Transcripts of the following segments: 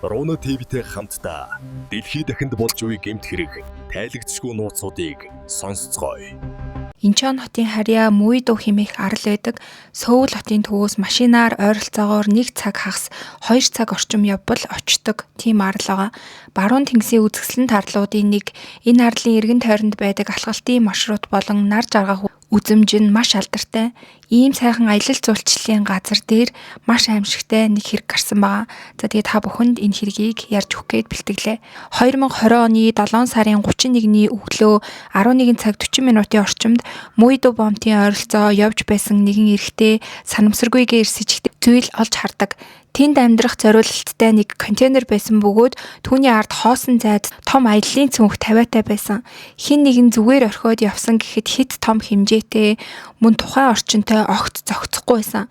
Руна ТV-тэй хамтдаа дэлхий дахинд болж буй гэмт хэрэг, тайлагдшгүй нууцуудыг сонсцгоё. Инчон хотын харьяа Муйдо хэмээх арал байдаг. Сөүл хотын төвөөс машинаар ойролцоогоор 1 цаг хагас 2 цаг орчим явбал очдог тийм арал байгаа. Баруун тэнгисийн үзэсгэлэн тарлуудын нэг энэ арлын эргэн тойронд байдаг алхалтын маршрут болон нар жаргах үзэмж нь маш алдартай. Ийм сайхан аялал жуулчлалын газар дээр маш аимшигтай нэг хэрэг гарсан байгаа. За, тэгээ та бүхэнд энэ хэргийг ярьж өгөх гээд бэлтгэлээ. 2020 оны 7 сарын 31-ний өглөө 11 цаг 40 минутын орчимд Муйдо бомтын ойролцоо явж байсан нэгэн эрэгтэй санамсаргүйгээр сэжигтэй зүйл олж хардаг. Тэнд амьдрах зориулалттай нэг контейнер байсан бөгөөд түүний ард хоосон зайд том аяллын цүнх тавиатай байсан. Хэн нэгэн зүгээр орхиод явсан гэхэд хэт том хэмжээтэй, мөн тухайн орчинтой огт зохицохгүй байсан.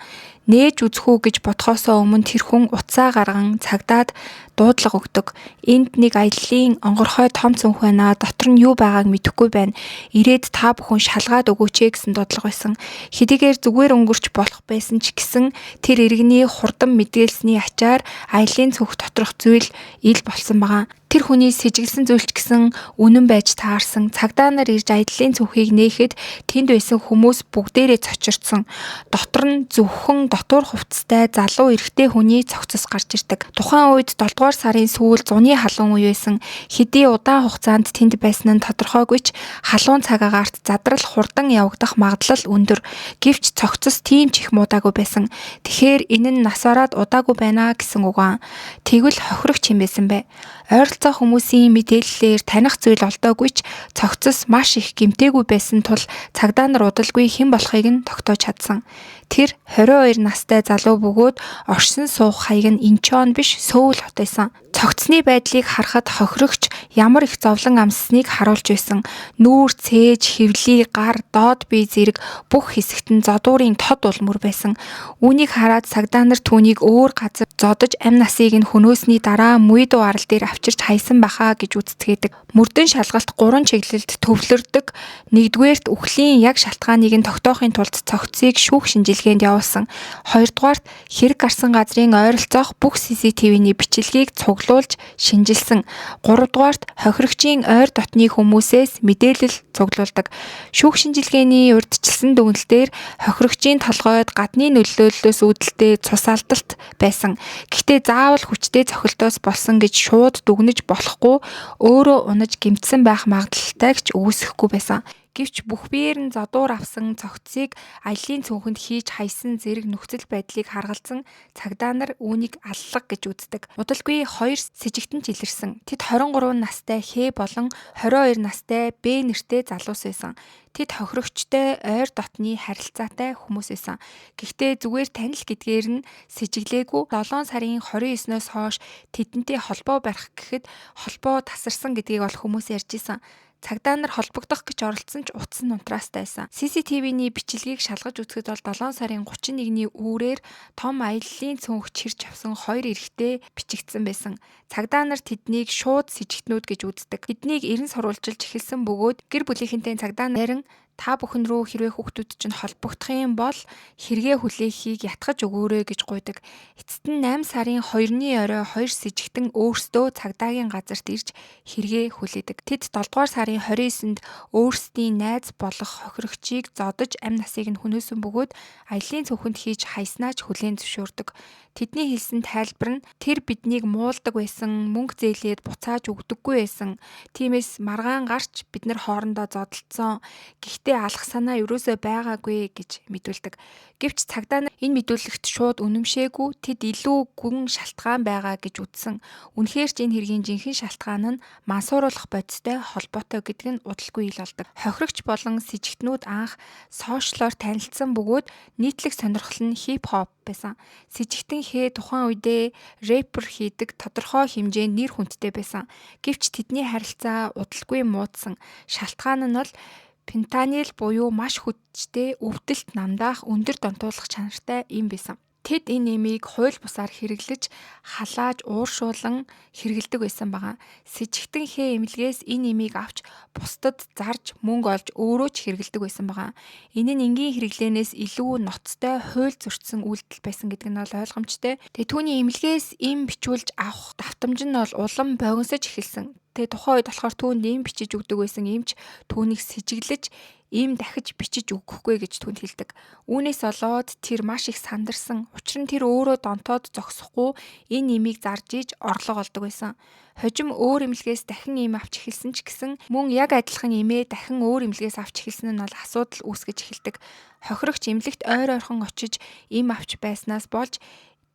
Нээж үзэх үү гэж бодохоосоо өмнө тэр хүн утсаа гарган цагдаад дуудлага өгдөг. "Энд нэг аяллын онгорхой том цүнх байна. Дотор нь юу байгааг мэдэхгүй байна. Ирээд та бүхэн шалгаад өгөөч ээ" гэсэн дуудлага байсан. Хэдийгээр зүгээр өнгөрч болох байсан ч гэсэн тэр иргэний хурдан мэдээлсний ачаар аяллын цүнх доторх зүйл ил болсон байгаа. Тэр хүний сэжиглэсэн зүйл ч гэсэн үнэн байж таарсан. Цагдаа нар ирж аяллын цүнхийг нээхэд тэнд байсан хүмүүс бүгдээрээ цочирдсон. Дотор нь зөвхөн дотуур хувцастай залуу эрэгтэй хүний цогцос гарч ирдэг. Тухайн үед 7 дугаар сарын сүүл зуны халуун үе байсан. Хэдий удаан хугацаанд тэнд байсан нь тодорхойгүй ч халуун цаг агаарт задрал хурдан явагдах магадлал өндөр. Гэвч цогцос тийм ч их муудаагүй байсан. Тэгэхээр энэ нь нас бараад удаагүй байна гэсэн үг аа. Тэгвэл хохирогч юм байсан бэ? Ойролцоох хүмүүсийн мэдээллээр таних зүйл олдоогүй ч цогцос маш их гэмтээгүй байсан тул цагдаа нар удалгүй хэн болохыг нь тогтоож чадсан. Тэр 22 настай залуу бөгөөд оршин суух хаяг нь Инчон биш, Сөүл хот байсан. Цогцсны байдлыг харахад хохирогч ямар их зовлон амссныг харуулж байсан. Нүүр, цээж, хөвлий, гар, доод бие зэрэг бүх хэсэгт нь зодуурын тод улмөр байсан. Үүнийг хараад цагдаа нар түүнийг өөр газар зодож амь насыг нь хөнөөсний дараа Муйдо арал дээр авчирч хаясан байхаа гэж үздэгээдэг. Мөрдөн шалгалт гурван чиглэлд төвлөрдөг. Нэгдүгээрт, үхлийн яг шалтгааныг нь тогтоохын тулд цогцсыг шүүх шинжилгээнд явуулсан. Хоёрдугаарт, хэрэг гарсан газрын ойролцоох бүх CCTV-ний бичлэгийг цуглуулж шинжилсэн. Гуравдугаарт, хохирогчийн ойр дотны хүмүүсээс мэдээлэл цуглуулдаг. Шүүх шинжилгээний урьдчилсан дүгнэлтээр хохирогчийн толгойд гадны нөлөөллөөс үүдэлтэй цус алдалт байсан. Гэхдээ заавал хүчтэй цохилтоос болсон гэж шууд дүгнэж болохгүй, өөрөө унаж гэмтсэн байх магадлалтайг ч үгүйсгэхгүй байсан. Гэвч бүх биеэр нь зодуур авсан цогцсыг аяллын цүнхэнд хийж хаясан зэрэг нөхцөл байдлыг харгалзан цагдаа нар үүнийг аллага гэж үздэг. Удалгүй хоёр сэжигтэн ч илэрсэн. Тэд 23 настай Хэ болон 22 настай Б нэртэй залуус байсан. Тэд хохирогчтой ойр дотны харилцаатай хүмүүс байсан. Гэхдээ зүгээр танил гэдгээр нь сэжиглээгүй. 7 сарын 29-ноос хойш тэдэнтэй холбоо барих гэхэд холбоо тасарсан гэдгийг бол хүмүүс ярьж исэн. Цагдаа нар холбогдох гэж оролдсон ч утас нь унтраастай байсан. CCTV-ний бичлэгийг шалгаж үзэхэд бол 7 сарын 31-ний үүрээр том аяллын цүнх чирч авсан хоёр эрэгтэй бичигдсэн байсан. Цагдаа нар тэднийг шууд сэжигтнүүд гэж үздэг. Тэднийг эрен сурвалжилж эхэлсэн бөгөөд гэр бүлийнхэнтэй цагдаа наран та бүхэн рүү хэрвээ хүүхдүүд чинь холбогдох юм бол хэрэгээ хүлээхийг ятгаж өгөөрэй гэж гуйдаг. Эцэст нь 8 сарын 2-ны орой хоёр сэжигтэн өөрсдөө цагдаагийн газарт ирж хэрэгээ хүлээдэг. Тэд 7 дугаар сарын 29-нд өөрсдийн найз болох хохирогчийг зодож амь насыг нь хөнөөсөн бөгөөд аяллын цүнхэнд хийж хаяснаа ч хүлээн зөвшөөрдөг. Тэдний хэлсэн тайлбар нь тэр биднийг муулдаг байсан, мөнгө зээлээд буцааж өгдөггүй байсан. Тиймээс маргаан гарч бид нар хоорондоо зодолдсон. Гэхдээ алах санаа ерөөсөө байгаагүй гэж мэдүүлдэг. Гэвч цагдаа нар энэ мэдүүлэгт шууд үнэмшээгүй, тэд илүү гүн шалтгаан байгаа гэж үзсэн. Үнэхээр ч энэ хэргийн жинхэнэ шалтгаан нь мансууруулах бодистой холбоотой гэдэг нь удалгүй ил болдог. Хохирогч болон сэжигтнүүд анх сошиалоор танилцсан бөгөөд нийтлэг сонирхол нь хип хоп байсан. Сэжигтэн Хэ тухайн үедээ рэпер хийдэг, тодорхой хэмжээнд нэр хүндтэй байсан. Гэвч тэдний харилцаа удалгүй муудсан. Шалтгаан нь бол фентанил буюу маш хүчтэй өвдөлт намдаах өндөр донтуулах чанартай эм байсан. Тэд энэ эмийг хууль бусаар хэрэглэж, халааж, ууршуулан хэрэглэдэг байсан байгаа. Сэжигтэн хээ эмнэлгээс энэ эмийг авч бусдад зарж мөнгө олж өөрөө ч хэрэглэдэг байсан байгаа. Энэ нь энгийн хэрэглээнээс илүү ноцтой хууль зөрчсөн үйлдэл байсан гэдэг нь бол ойлгомжтой. Тэгээ түүний эмнэлгээс эм бичүүлж авах давтамж нь бол улам богиносож эхэлсэн. Тэгээ тухайн үед болохоор түүнд эм бичиж өгдөг байсан эмч түүнийг сэжиглэж эм дахиж бичиж өгөхгүй гэж түүнд хэлдэг. Үүнээс болоод тэр маш их сандарсан. Учир нь тэр өөрөө донтоод зогсохгүй энэ эмийг зарж иж орлого олдог байсан. Хожим өөр эмнэлгээс дахин эм авч эхэлсэн ч гэсэн мөн яг адилхан эмээ дахин өөр эмнэлгээс авч эхэлсэн нь бол асуудал үүсгэж эхэлдэг. Хохирогч эмнэлэгт ойр ойрхон очиж эм авч байснаас болж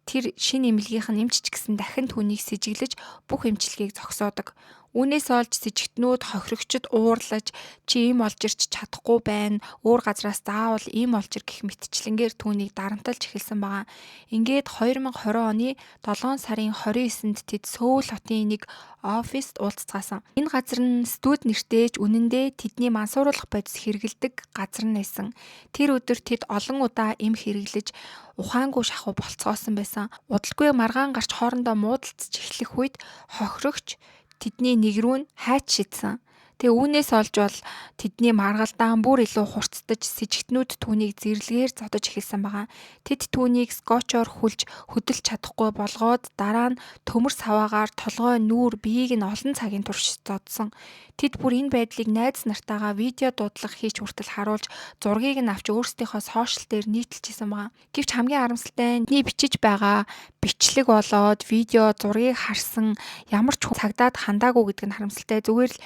тэр шинэ эмнэлгийнх нь эмч ч гэсэн дахин түүнийг сэжиглэж бүх эмчилгээг зогсоодог. Үүнээс олж сэжигтнүүд хохирогчид уурлаж чи эм олж ирч чадахгүй байна. Өөр газраас заавал эм олж ир гэх мэтчлэнгээр түүнийг дарамталж эхэлсэн байгаа. Ингээд 2020 оны 7 сарын 29-нд тэд Сөүл хотын нэг оффист уулзцаасан. Энэ газар нь студ нэртэй ч үнэндээ тэдний мансууруулах бодис хэрэглэдэг газар нь байсан. Тэр өдөр тэд олон удаа эм хэрэглэж ухаангүй шахуу болцгоосон байсан. Удалгүй маргаан гарч хоорондоо муудалцж эхлэх үед хохирогч тэдний нэг рүү нь хайч шидсэн. Тэгээ үүнээс олж бол тэдний маргалдаан бүр илүү хурцдаж сэжигтнүүд түүнийг зэрлэгээр зодож эхэлсэн байгаа. Тэд түүнийг скотчоор хүлж хөдөлж чадахгүй болгоод дараа нь төмөр саваагаар толгой, нүүр, биеийг нь олон цагийн турш зодсон. Тэд бүр энэ байдлыг найз нартайгаа видео дуудлага хийж хүртэл харуулж зургийг нь авч өөрсдийнхөө сошиал дээр нийтэлжсэн байгаа. Гэвч хамгийн харамсалтай нь тэдний бичиж байгаа бичлэг болоод видео зургийг харсан ямар ч хүн цагдаад хандаагүй гэдэг нь харамсалтай. Зүгээр л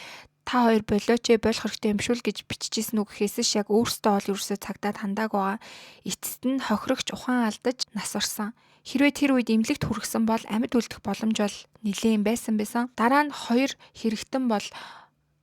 та хоёр болооч ээ, болох хэрэгтэй юм шүү л гэж биччихсэн үг гэхээс ш яг өөртөө бол ерөөсөө цагдаад хандаагүй байгаа. Эцэст нь хохирогч ухаан алдаж нас барсан. Хэрвээ тэр үед эмнэлэгт хүргэсэн бол амьд үлдэх боломж бол нэлээн байсан байсан. Дараа нь хоёр хэрэгтэн бол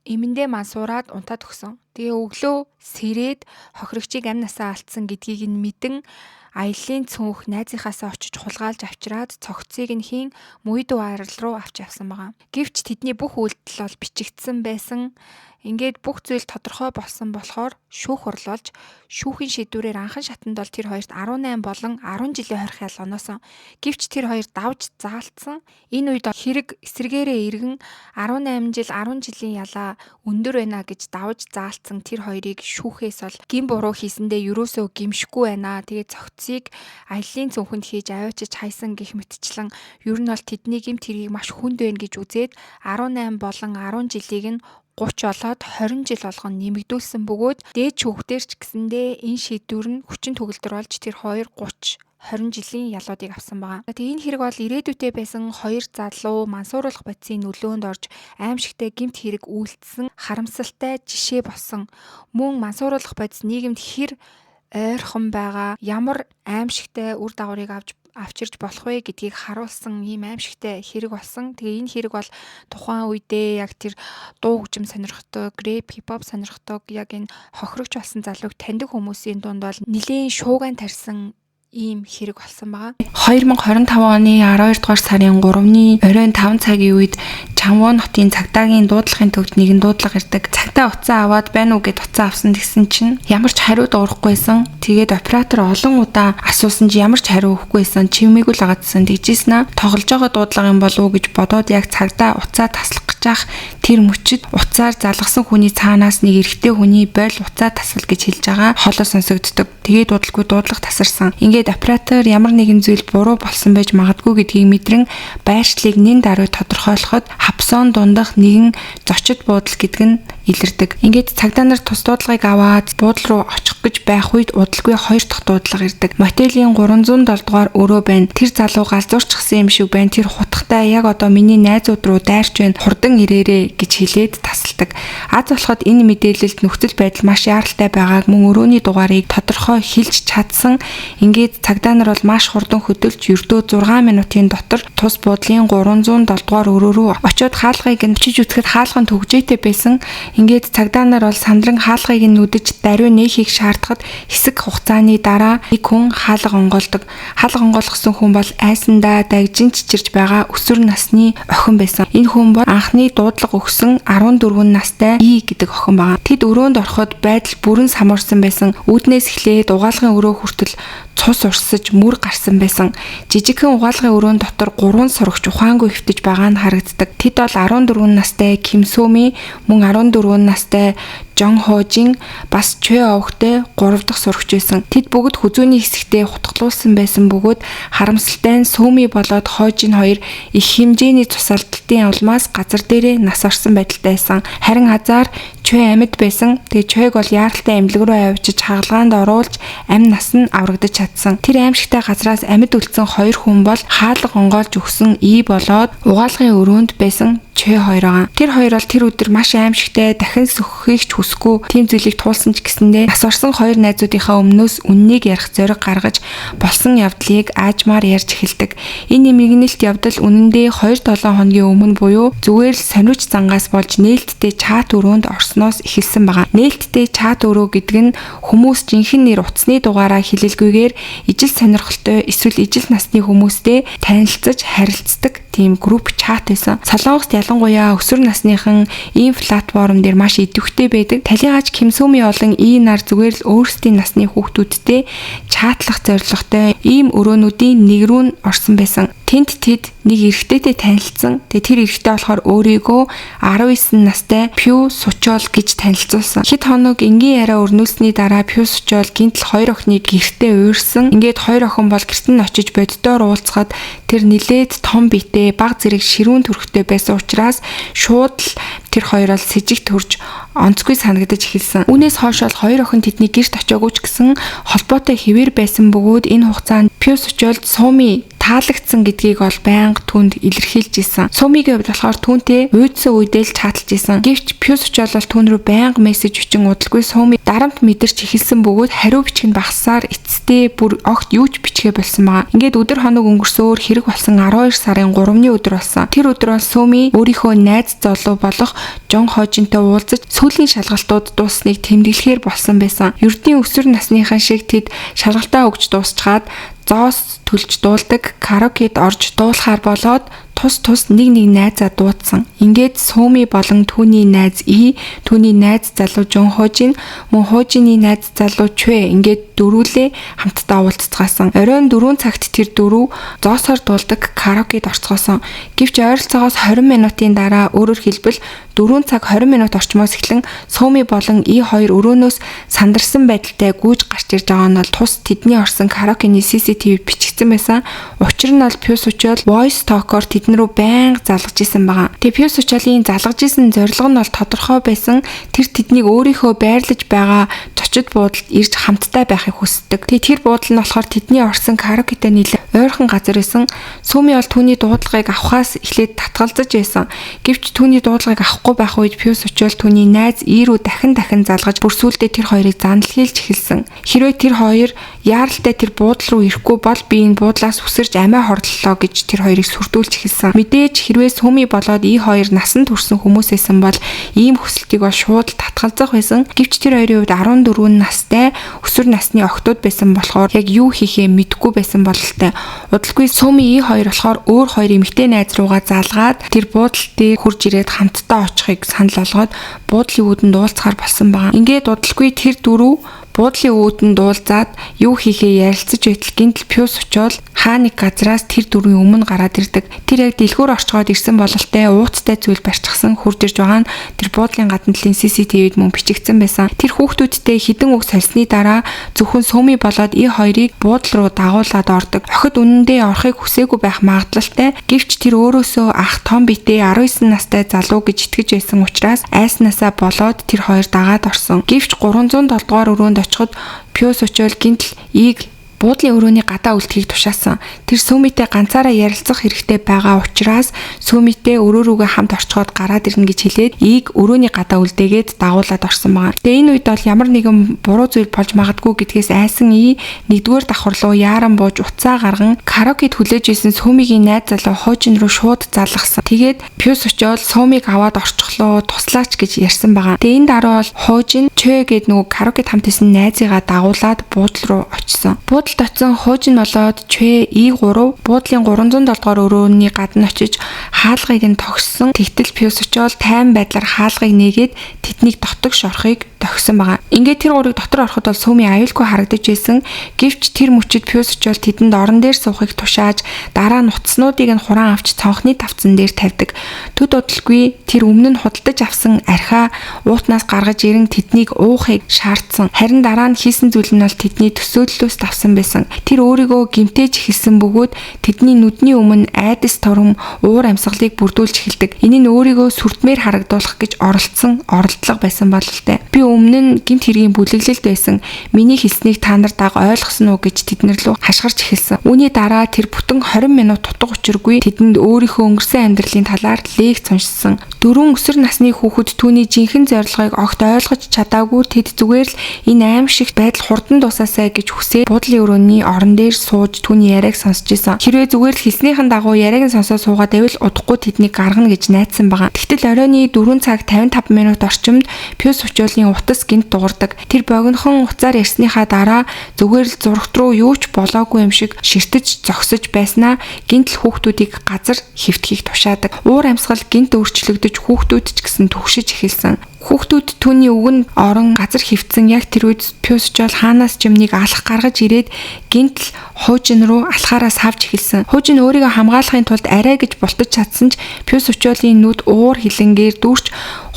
эмэндээ мансуураад унтаад өгсөн. Тэгээ өглөө сэрээд хохирогчийг амь насаа алдсан гэдгийг нь мэдэн аяллаа цүнх найзынхаасаа очиж хулгайлж авчираад цогцыг нь хийн Мүйдүү арал руу авч явсан байгаа. Гэвч тэдний бүх үйлдэл бол бичигдсэн байсан. Ингээд бүх зүйл тодорхой болсон болохоор шүүх хурлуулж шүүхийн шийдвэрээр анхан шатанд бол тэр хоёрт 18 болон 10 жилийн хорих ял оноосон. Гэвч тэр хоёр давж заалтсан. Энэ үед хэрэг эсрэгээрээ эргэн 18 жил 10 жилийн ялаа өндөр байна гэж давж заалтсан тэр хоёрыг шүүхээс бол гин буруу хийсэндээ ерөөсөө гимшгүй байна. Тэгээ цогцыг аяллаа цүнхэнд хийж аваачиж хайсан гэх мэтчлэн ер нь бол тэдний гэмт хэргийг маш хүнд байна гэж үзээд 18 болон 10 жилийг нь 30 болоод 20 жил болгон нэмэгдүүлсэн бөгөөд дээд шүүхтэр ч гэсэндээ энэ шийдвэр нь хүчин төгөлдөр болж тэр 2 30 20 жилийн ялуудыг авсан байгаа. Тэгээ энэ хэрэг бол ирээдүйдээ байсан хоёр залуу мансууруулах бодисын нөлөөнд орж аимшигтай гэмт хэрэг үйлдсэн харамсалтай жишээ болсон. Мөн мансууруулах бодис нийгэмд хэр ойрхон байгаа, ямар аимшигтай үр дагаврыг авч авчирч болох вэ гэдгийг харуулсан ийм аимшигтай хэрэг болсон. Тэгээ энэ хэрэг бол тухайн үедээ яг тэр дуу хөгжим сонирхдог, рэп, хипхоп сонирхдог, яг энэ хохирогч болсон залууг таньдаг хүмүүсийн дунд бол нэлээн шуугиан тарьсан ийм хэрэг болсон байгаа. 2025 оны 12 дугаар сарын 3-ны оройн 5 цагийн үед Чанвон хотын цагдаагийн дуудлагын төвд нэгэн дуудлага ирдэг. Цагдаа утсаа аваад байна уу гэд утсаа авсан гэсэн чинь ямар ч хариу дуурахгүйсэн. Тэгээд оператор олон удаа асуусан чи ямар ч хариу өгөхгүйсэн. Чимээгүй л агаадсан. Тэгжсэн аа тоглож байгаа дуудлага юм болов уу гэж бодоод яг цагдаа утсаа таслах гэж ах тэр мөчид утсаар залгасан хүний цаанаас нэг эрэгтэй хүний бойл утсаа тасал гэж хэлж байгаа хоолой сонсогддог. Тэгээд дуудалгүй дуудлага тасарсан. Ингээд оператор ямар нэгэн зүйл буруу болсон байж магадгүй гэдгийг мэдрэн байршлыг нэн даруй тодорхойлоход хавсон дундах нэгэн зочид буудал гэдэг нь илэрдэг. Ингээд цагдаа нар тус дуудлагыг аваад буудал руу очих гэж байх үед удалгүй хоёр дахь дуудлага ирдэг. Мотелийн 307 дугаар өрөө байна. Тэр залуу галзуурчихсан юм шиг байна. Тэр хутгатай яг одоо миний найзууд руу дайрч байна. Хурдан ирээрээ гэж хэлээд тасалдаг. Аз болоход энэ мэдээлэлд нөхцөл байдал маш яаралтай байгааг мөн өрөөний дугаарыг тодорхой хэлж чадсан. Ингээд цагдаа нар бол маш хурдан хөдөлж ердөө 6 минутын дотор тус буудлын 307 дугаар өрөө рүү очиод хаалгыг нь чиж үзэхэд хаалга нь түгжээтэй байсан. Ингээд цагдаа нар бол сандран хаалгыг нь нүдэж даруй нээхийг шаардахад хэсэг хугацааны дараа нэг хүн хаалга онгоолдог. Хаалга онгойлгосон хүн бол айсандаа дагжин чичирч байгаа өсвөр насны охин байсан. Энэ хүн бол анхны дуудлага өгсөн 14 настай И гэдэг охин байгаа. Тэд өрөөнд ороход байдал бүрэн самуурсан байсан. Үүднээс эхлээд угаалгын өрөө хүртэл Цус урсаж мөр гарсан байсан. Жижигхэн угаалгын өрөөн дотор 3 сурагч ухаангүй хэвтэж байгаа нь харагддаг. Тэд бол 14 настай Ким Сөми, мөн 14 настай Жон Хожин, бас Чуэ овогтой 3 дахь сурагч байсан. Тэд бүгд хүзүүний хэсэгтээ хутгалуулсан байсан бөгөөд харамсалтай нь Сөми болоод Хожин хоёр их хэмжээний цус алдалтын улмаас газар дээрээ нас орсон байдалтай байсан. Харин азар Чуэ амьд байсан. Тэгээ Чуэг бол яаралтай эмнэлэг рүү авчиж хагалгаанд оруулж амь нас нь аврагдаж чадсан. Тэр аимшигтай газраас амьд үлдсэн 2 хүн бол хаалга онгоолж өгсөн И болоод угаалгын өрөөнд байсан Чуэ хоёр байгаа. Тэр хоёр бол тэр өдөр маш аимшигтай дахин сөхөхийг ч хүсэхгүй тийм зүйлийг туулсан ч гэсэндээ нас орсон хоёр найзуудынхаа өмнөөс үннийг ярих зориг гаргаж болсон явдлыг аажмаар ярьж эхэлдэг. Энэ нэмэгнэлт явдал үнэндээ 2-7 хоногийн өмнө буюу зүгээр л сониуч зангаас болж нээлттэй чат өрөөнд орсноос эхэлсэн байгаа. Нээлттэй чат өрөө гэдэг нь хүмүүс жинхэнэ нэр утасны дугаараа хэлэлгүйгээр ижил сонирхолтой эсвэл ижил насны хүмүүстэй танилцаж харилцдаг тийм групп чат байсан. Солонгост ялангуяа өсвөр насныхан ийм платформ дээр маш идэвхтэй байдаг. Талигаач Ким Сөми болон И нар зүгээр л өөрсдийн насны хүүхдүүдтэй чатлах зорилготой ийм өрөөнүүдийн нэг рүү нь орсон байсан. Тэнд тэд нэг эрэгтэйтэй танилцсан. Тэгээ тэр эрэгтэй болохоор өөрийгөө 19 настай Пю Сучол гэж танилцуулсан. Хэд хоног энгийн яриа өрнүүлсний дараа Пю Сучол гинтл хоёр охиныг гэртээ уурсан. Ингээд хоёр охин бол гэрт нь очиж боддоор уулзахад тэр нилээд том биетэй баг зэрэг ширүүн төрхтэй байсан учраас шууд л тэр хоёр бол сэжиг төрж онцгүй санагдаж эхэлсэн. Үүнээс хойш бол хоёр охин тэдний гэрт очиагүй ч гэсэн холбоотой хэвээр байсан бөгөөд энэ хугацаанд Пю Сучолд Суми таалагдсан гэдгийг бол байнга түүнд илэрхийлж исэн. Сумигийн хувьд болохоор түүнтэй уйдсан үедээ л чаталж исэн. Гэвч Пю Сучол бол түүн рүү байнга мессеж бичин удалгүй Суми дарамт мэдэрч эхэлсэн бөгөөд хариу бичих нь багасаар эцэстээ бүр огт юу ч бичгээ болсон байгаа. Ингээд өдөр хоног өнгөрсөөр хэрэг болсон 12 сарын 3-ны өдөр болсон. Тэр өдөр бол Суми өөрийнхөө найз залуу болох Жон Хожинтой уулзаж сүүлийн шалгалтууд дуусныг тэмдэглэхээр болсон байсан. Ердийн өсвөр насныхан шиг тэд шалгалтаа өгч дуусчаад зоос төлж дуулдаг караокед орж дуулахаар болоод тус тус нэг нэг найзаа дуудсан. Ингээд Суми болон түүний найз И, түүний найз залуу Жон Хожин, мөн Хожины найз залуу Чуэ ингээд дөрвөлээ хамтдаа уулзцгаасан. Оройн 4 цагт тэр дөрөв зоосоор дуулдаг караокед орцгоосон. Гэвч ойролцоогоос 20 минутын дараа өөрөөр хэлбэл 4 цаг 20 минут орчмоос эхлэн Суми болон И хоёр өрөөнөөс сандарсан байдалтай гүйж гарч ирж байгаа нь бол тус тэдний орсон караокены CCTV бичигдсэн байсан. Учир нь бол Пю Сучол voice talk-оор тэдэн рүү байнга залгаж исэн байгаа. Тэгээ Пю Сучолын залгаж исэн зорилго нь бол тодорхой байсан. Тэр тэднийг өөрийнхөө байрлаж байгаа зочид буудалд ирж хамтдаа байхыг хүсдэг. Тэгээ тэр буудал нь болохоор тэдний орсон караокетэй нийлэн ойрхон газар байсан. Суми бол түүний дуудлагыг авахаас эхлээд татгалзаж байсан. Гэвч түүний дуудлагыг авахгүй байх үед Пю Сучол түүний найз И рүү дахин дахин залгаж бүр сүүлдээ тэр хоёрыг зандлахийлж эхэлсэн. Хэрвээ тэр хоёр яаралтай тэр буудал руу ирэхгүй бол би энэ буудлаас үсэрч амиа хорлолоо гэж тэр хоёрыг сүрдүүлж эхэлсэн. Мэдээж хэрвээ Суми болоод И хоёр насан турсан хүмүүс байсан бол ийм хүсэлтийг бол шууд татгалзах байсан. Гэвч тэр хоёрын хувьд 14 настай өсвөр насны охтууд байсан болохоор яг юу хийхээ мэдэхгүй байсан бололтой. Удалгүй Суми И хоёр болохоор өөр хоёр эмэгтэй найз руугаа залгаад тэр буудал дээр хурж ирээд хамтдаа очихыг санал болгоод буудлын үүдэнд уулзахаар болсон байгаа. Ингээд удалгүй тэр дөрөв буудлын үүдэнд уулзаад юу хийхээ ярилцаж байтал гинтл Пю Сучол хаа нэг газраас тэр дөрвийн өмнө гараад ирдэг. Тэр яг дэлгүүр орчгоод ирсэн бололтой ууцтай зүйл барьчихсан хурж ирж байгаа нь тэр буудлын гадна талын CCTV-д мөн бичигдсэн байсан. Тэр хүүхдүүдтэй хідэн үг сольсны дараа зөвхөн Суми болоод И хоёрыг буудал руу дагуулад ордог. Охид үнэндээ орохыг хүсээгүй байх магадлалтай. Гэвч тэр өөрөөсөө ах том биетэй 19 настай залуу гэж итгэж байсан учраас айснаасаа болоод тэр хоёр дагаад орсон. Гэвч 307 дугаар өрөөнд очиход Пю Сучол гинтл Ийг буудлын өрөөний гадаа үлдэхийг тушаасан. Тэр Сүмитэй ганцаараа ярилцах хэрэгтэй байгаа учраас Сүмитэй өрөө рүүгээ хамт орчхоод гараад ирнэ гэж хэлээд Ийг өрөөний гадаа үлдээгээд дагуулад орсон байгаа. Тэгээ энэ үед бол ямар нэгэн буруу зүйл болж магадгүй гэдгээс айсан И нэгдүгээр давхар руу яаран бууж утсаа гарган караокед хүлээж исэн Сүмигийн найз залуу Хожин руу шууд залгасан. Тэгээд Пю Сучол Сумиг аваад орчихлоо туслаач гэж ярьсан байгаа. Тэгээ энэ дараа бол Хожин Чö гээд нөгөө караокед хамт исэн найзыгаа дагуулад буудал руу очсон. Буудалд очсон Хожин болоод Чö И3 буудлын 307 дугаар өрөөний гадна очиж хаалгыг нь тогссон. Тэгтэл Пю Сучол тайван байдлаар хаалгыг нээгээд тэднийг дотогш орохыг тохисон байгаа. Ингээд тэр гурыг дотор ороход бол Суми аюулгүй харагдаж байсан. Гэвч тэр мөчид Пю Сучол тэдэнд орон дээр суухыг тушааж дараа нь утаснуудыг нь хураан авч цонхны тавцан дээр тавьдаг. Төд удалгүй тэр өмнө нь худалдаж авсан архиа уутнаас гаргаж ирэн тэднийг уухыг шаардсан. Харин дараа нь хийсэн зүйл нь бол тэдний төсөөллөөс давсан байсан. Тэр өөрийгөө гэмтээж эхэлсэн бөгөөд тэдний нүдний өмнө айдас тором уур амьсгалыг бүрдүүлж эхэлдэг. Энэ нь өөрийгөө сүрдмээр харагдуулах гэж оролдсон оролдлого байсан бололтой. Би өмнө нь гэмт хэргийн бүлэглэлд байсан. Миний хэлснийг та нар даг ойлгосон уу гэж тэднэр лүү хашгирч эхэлсэн. Үүний дараа тэр бүтэн 20 минут утга учиргүй тэдэнд өөрийнхөө өнгөрсөн амьдралын талаар лекц уншсан. Дөрвөн өсвөр насны хүүхэд түүний жинхэнэ зорилгыг огт ойлгож чадаагүй. Тэд зүгээр л энэ аимшигт байдал хурдан дуусаасай гэж хүсээд буудлын өрөөний орон дээр сууж түүний яриаг сонсч исэн. Хэрвээ зүгээр л хэлснийхэн дагуу яриаг нь сонсоо суугаад байвал удахгүй тэднийг гаргана гэж найдсан байгаа. Тэгтэл оройн 4 цаг 55 минут орчимд Пю Сучолын утас гинт дуурдаг. Тэр богинохон утсаар ярьсныхаа дараа зүгээр л зурагт руу юу ч болоогүй юм шиг ширтэж зогсож байснаа гинт л хүүхдүүдийг газар хэвтгэхийг тушаадаг. Уур амьсгал гинт өөрчлөгдөж хүүхдүүд ч гэсэн түгшиж эхэлсэн. Хүүхдүүд түүний үгэнд орон газар хэвтсэн. Яг тэр үед Пю Сучол хаанаас ч юм нэг алх гаргаж ирээд гинт л хуучин руу алхаараа савж эхэлсэн. Хуучин өөрийгөө хамгаалахын тулд арай гэж бултаж чадсан ч Пю Сучолын нүд уур хилэнгээр дүүрч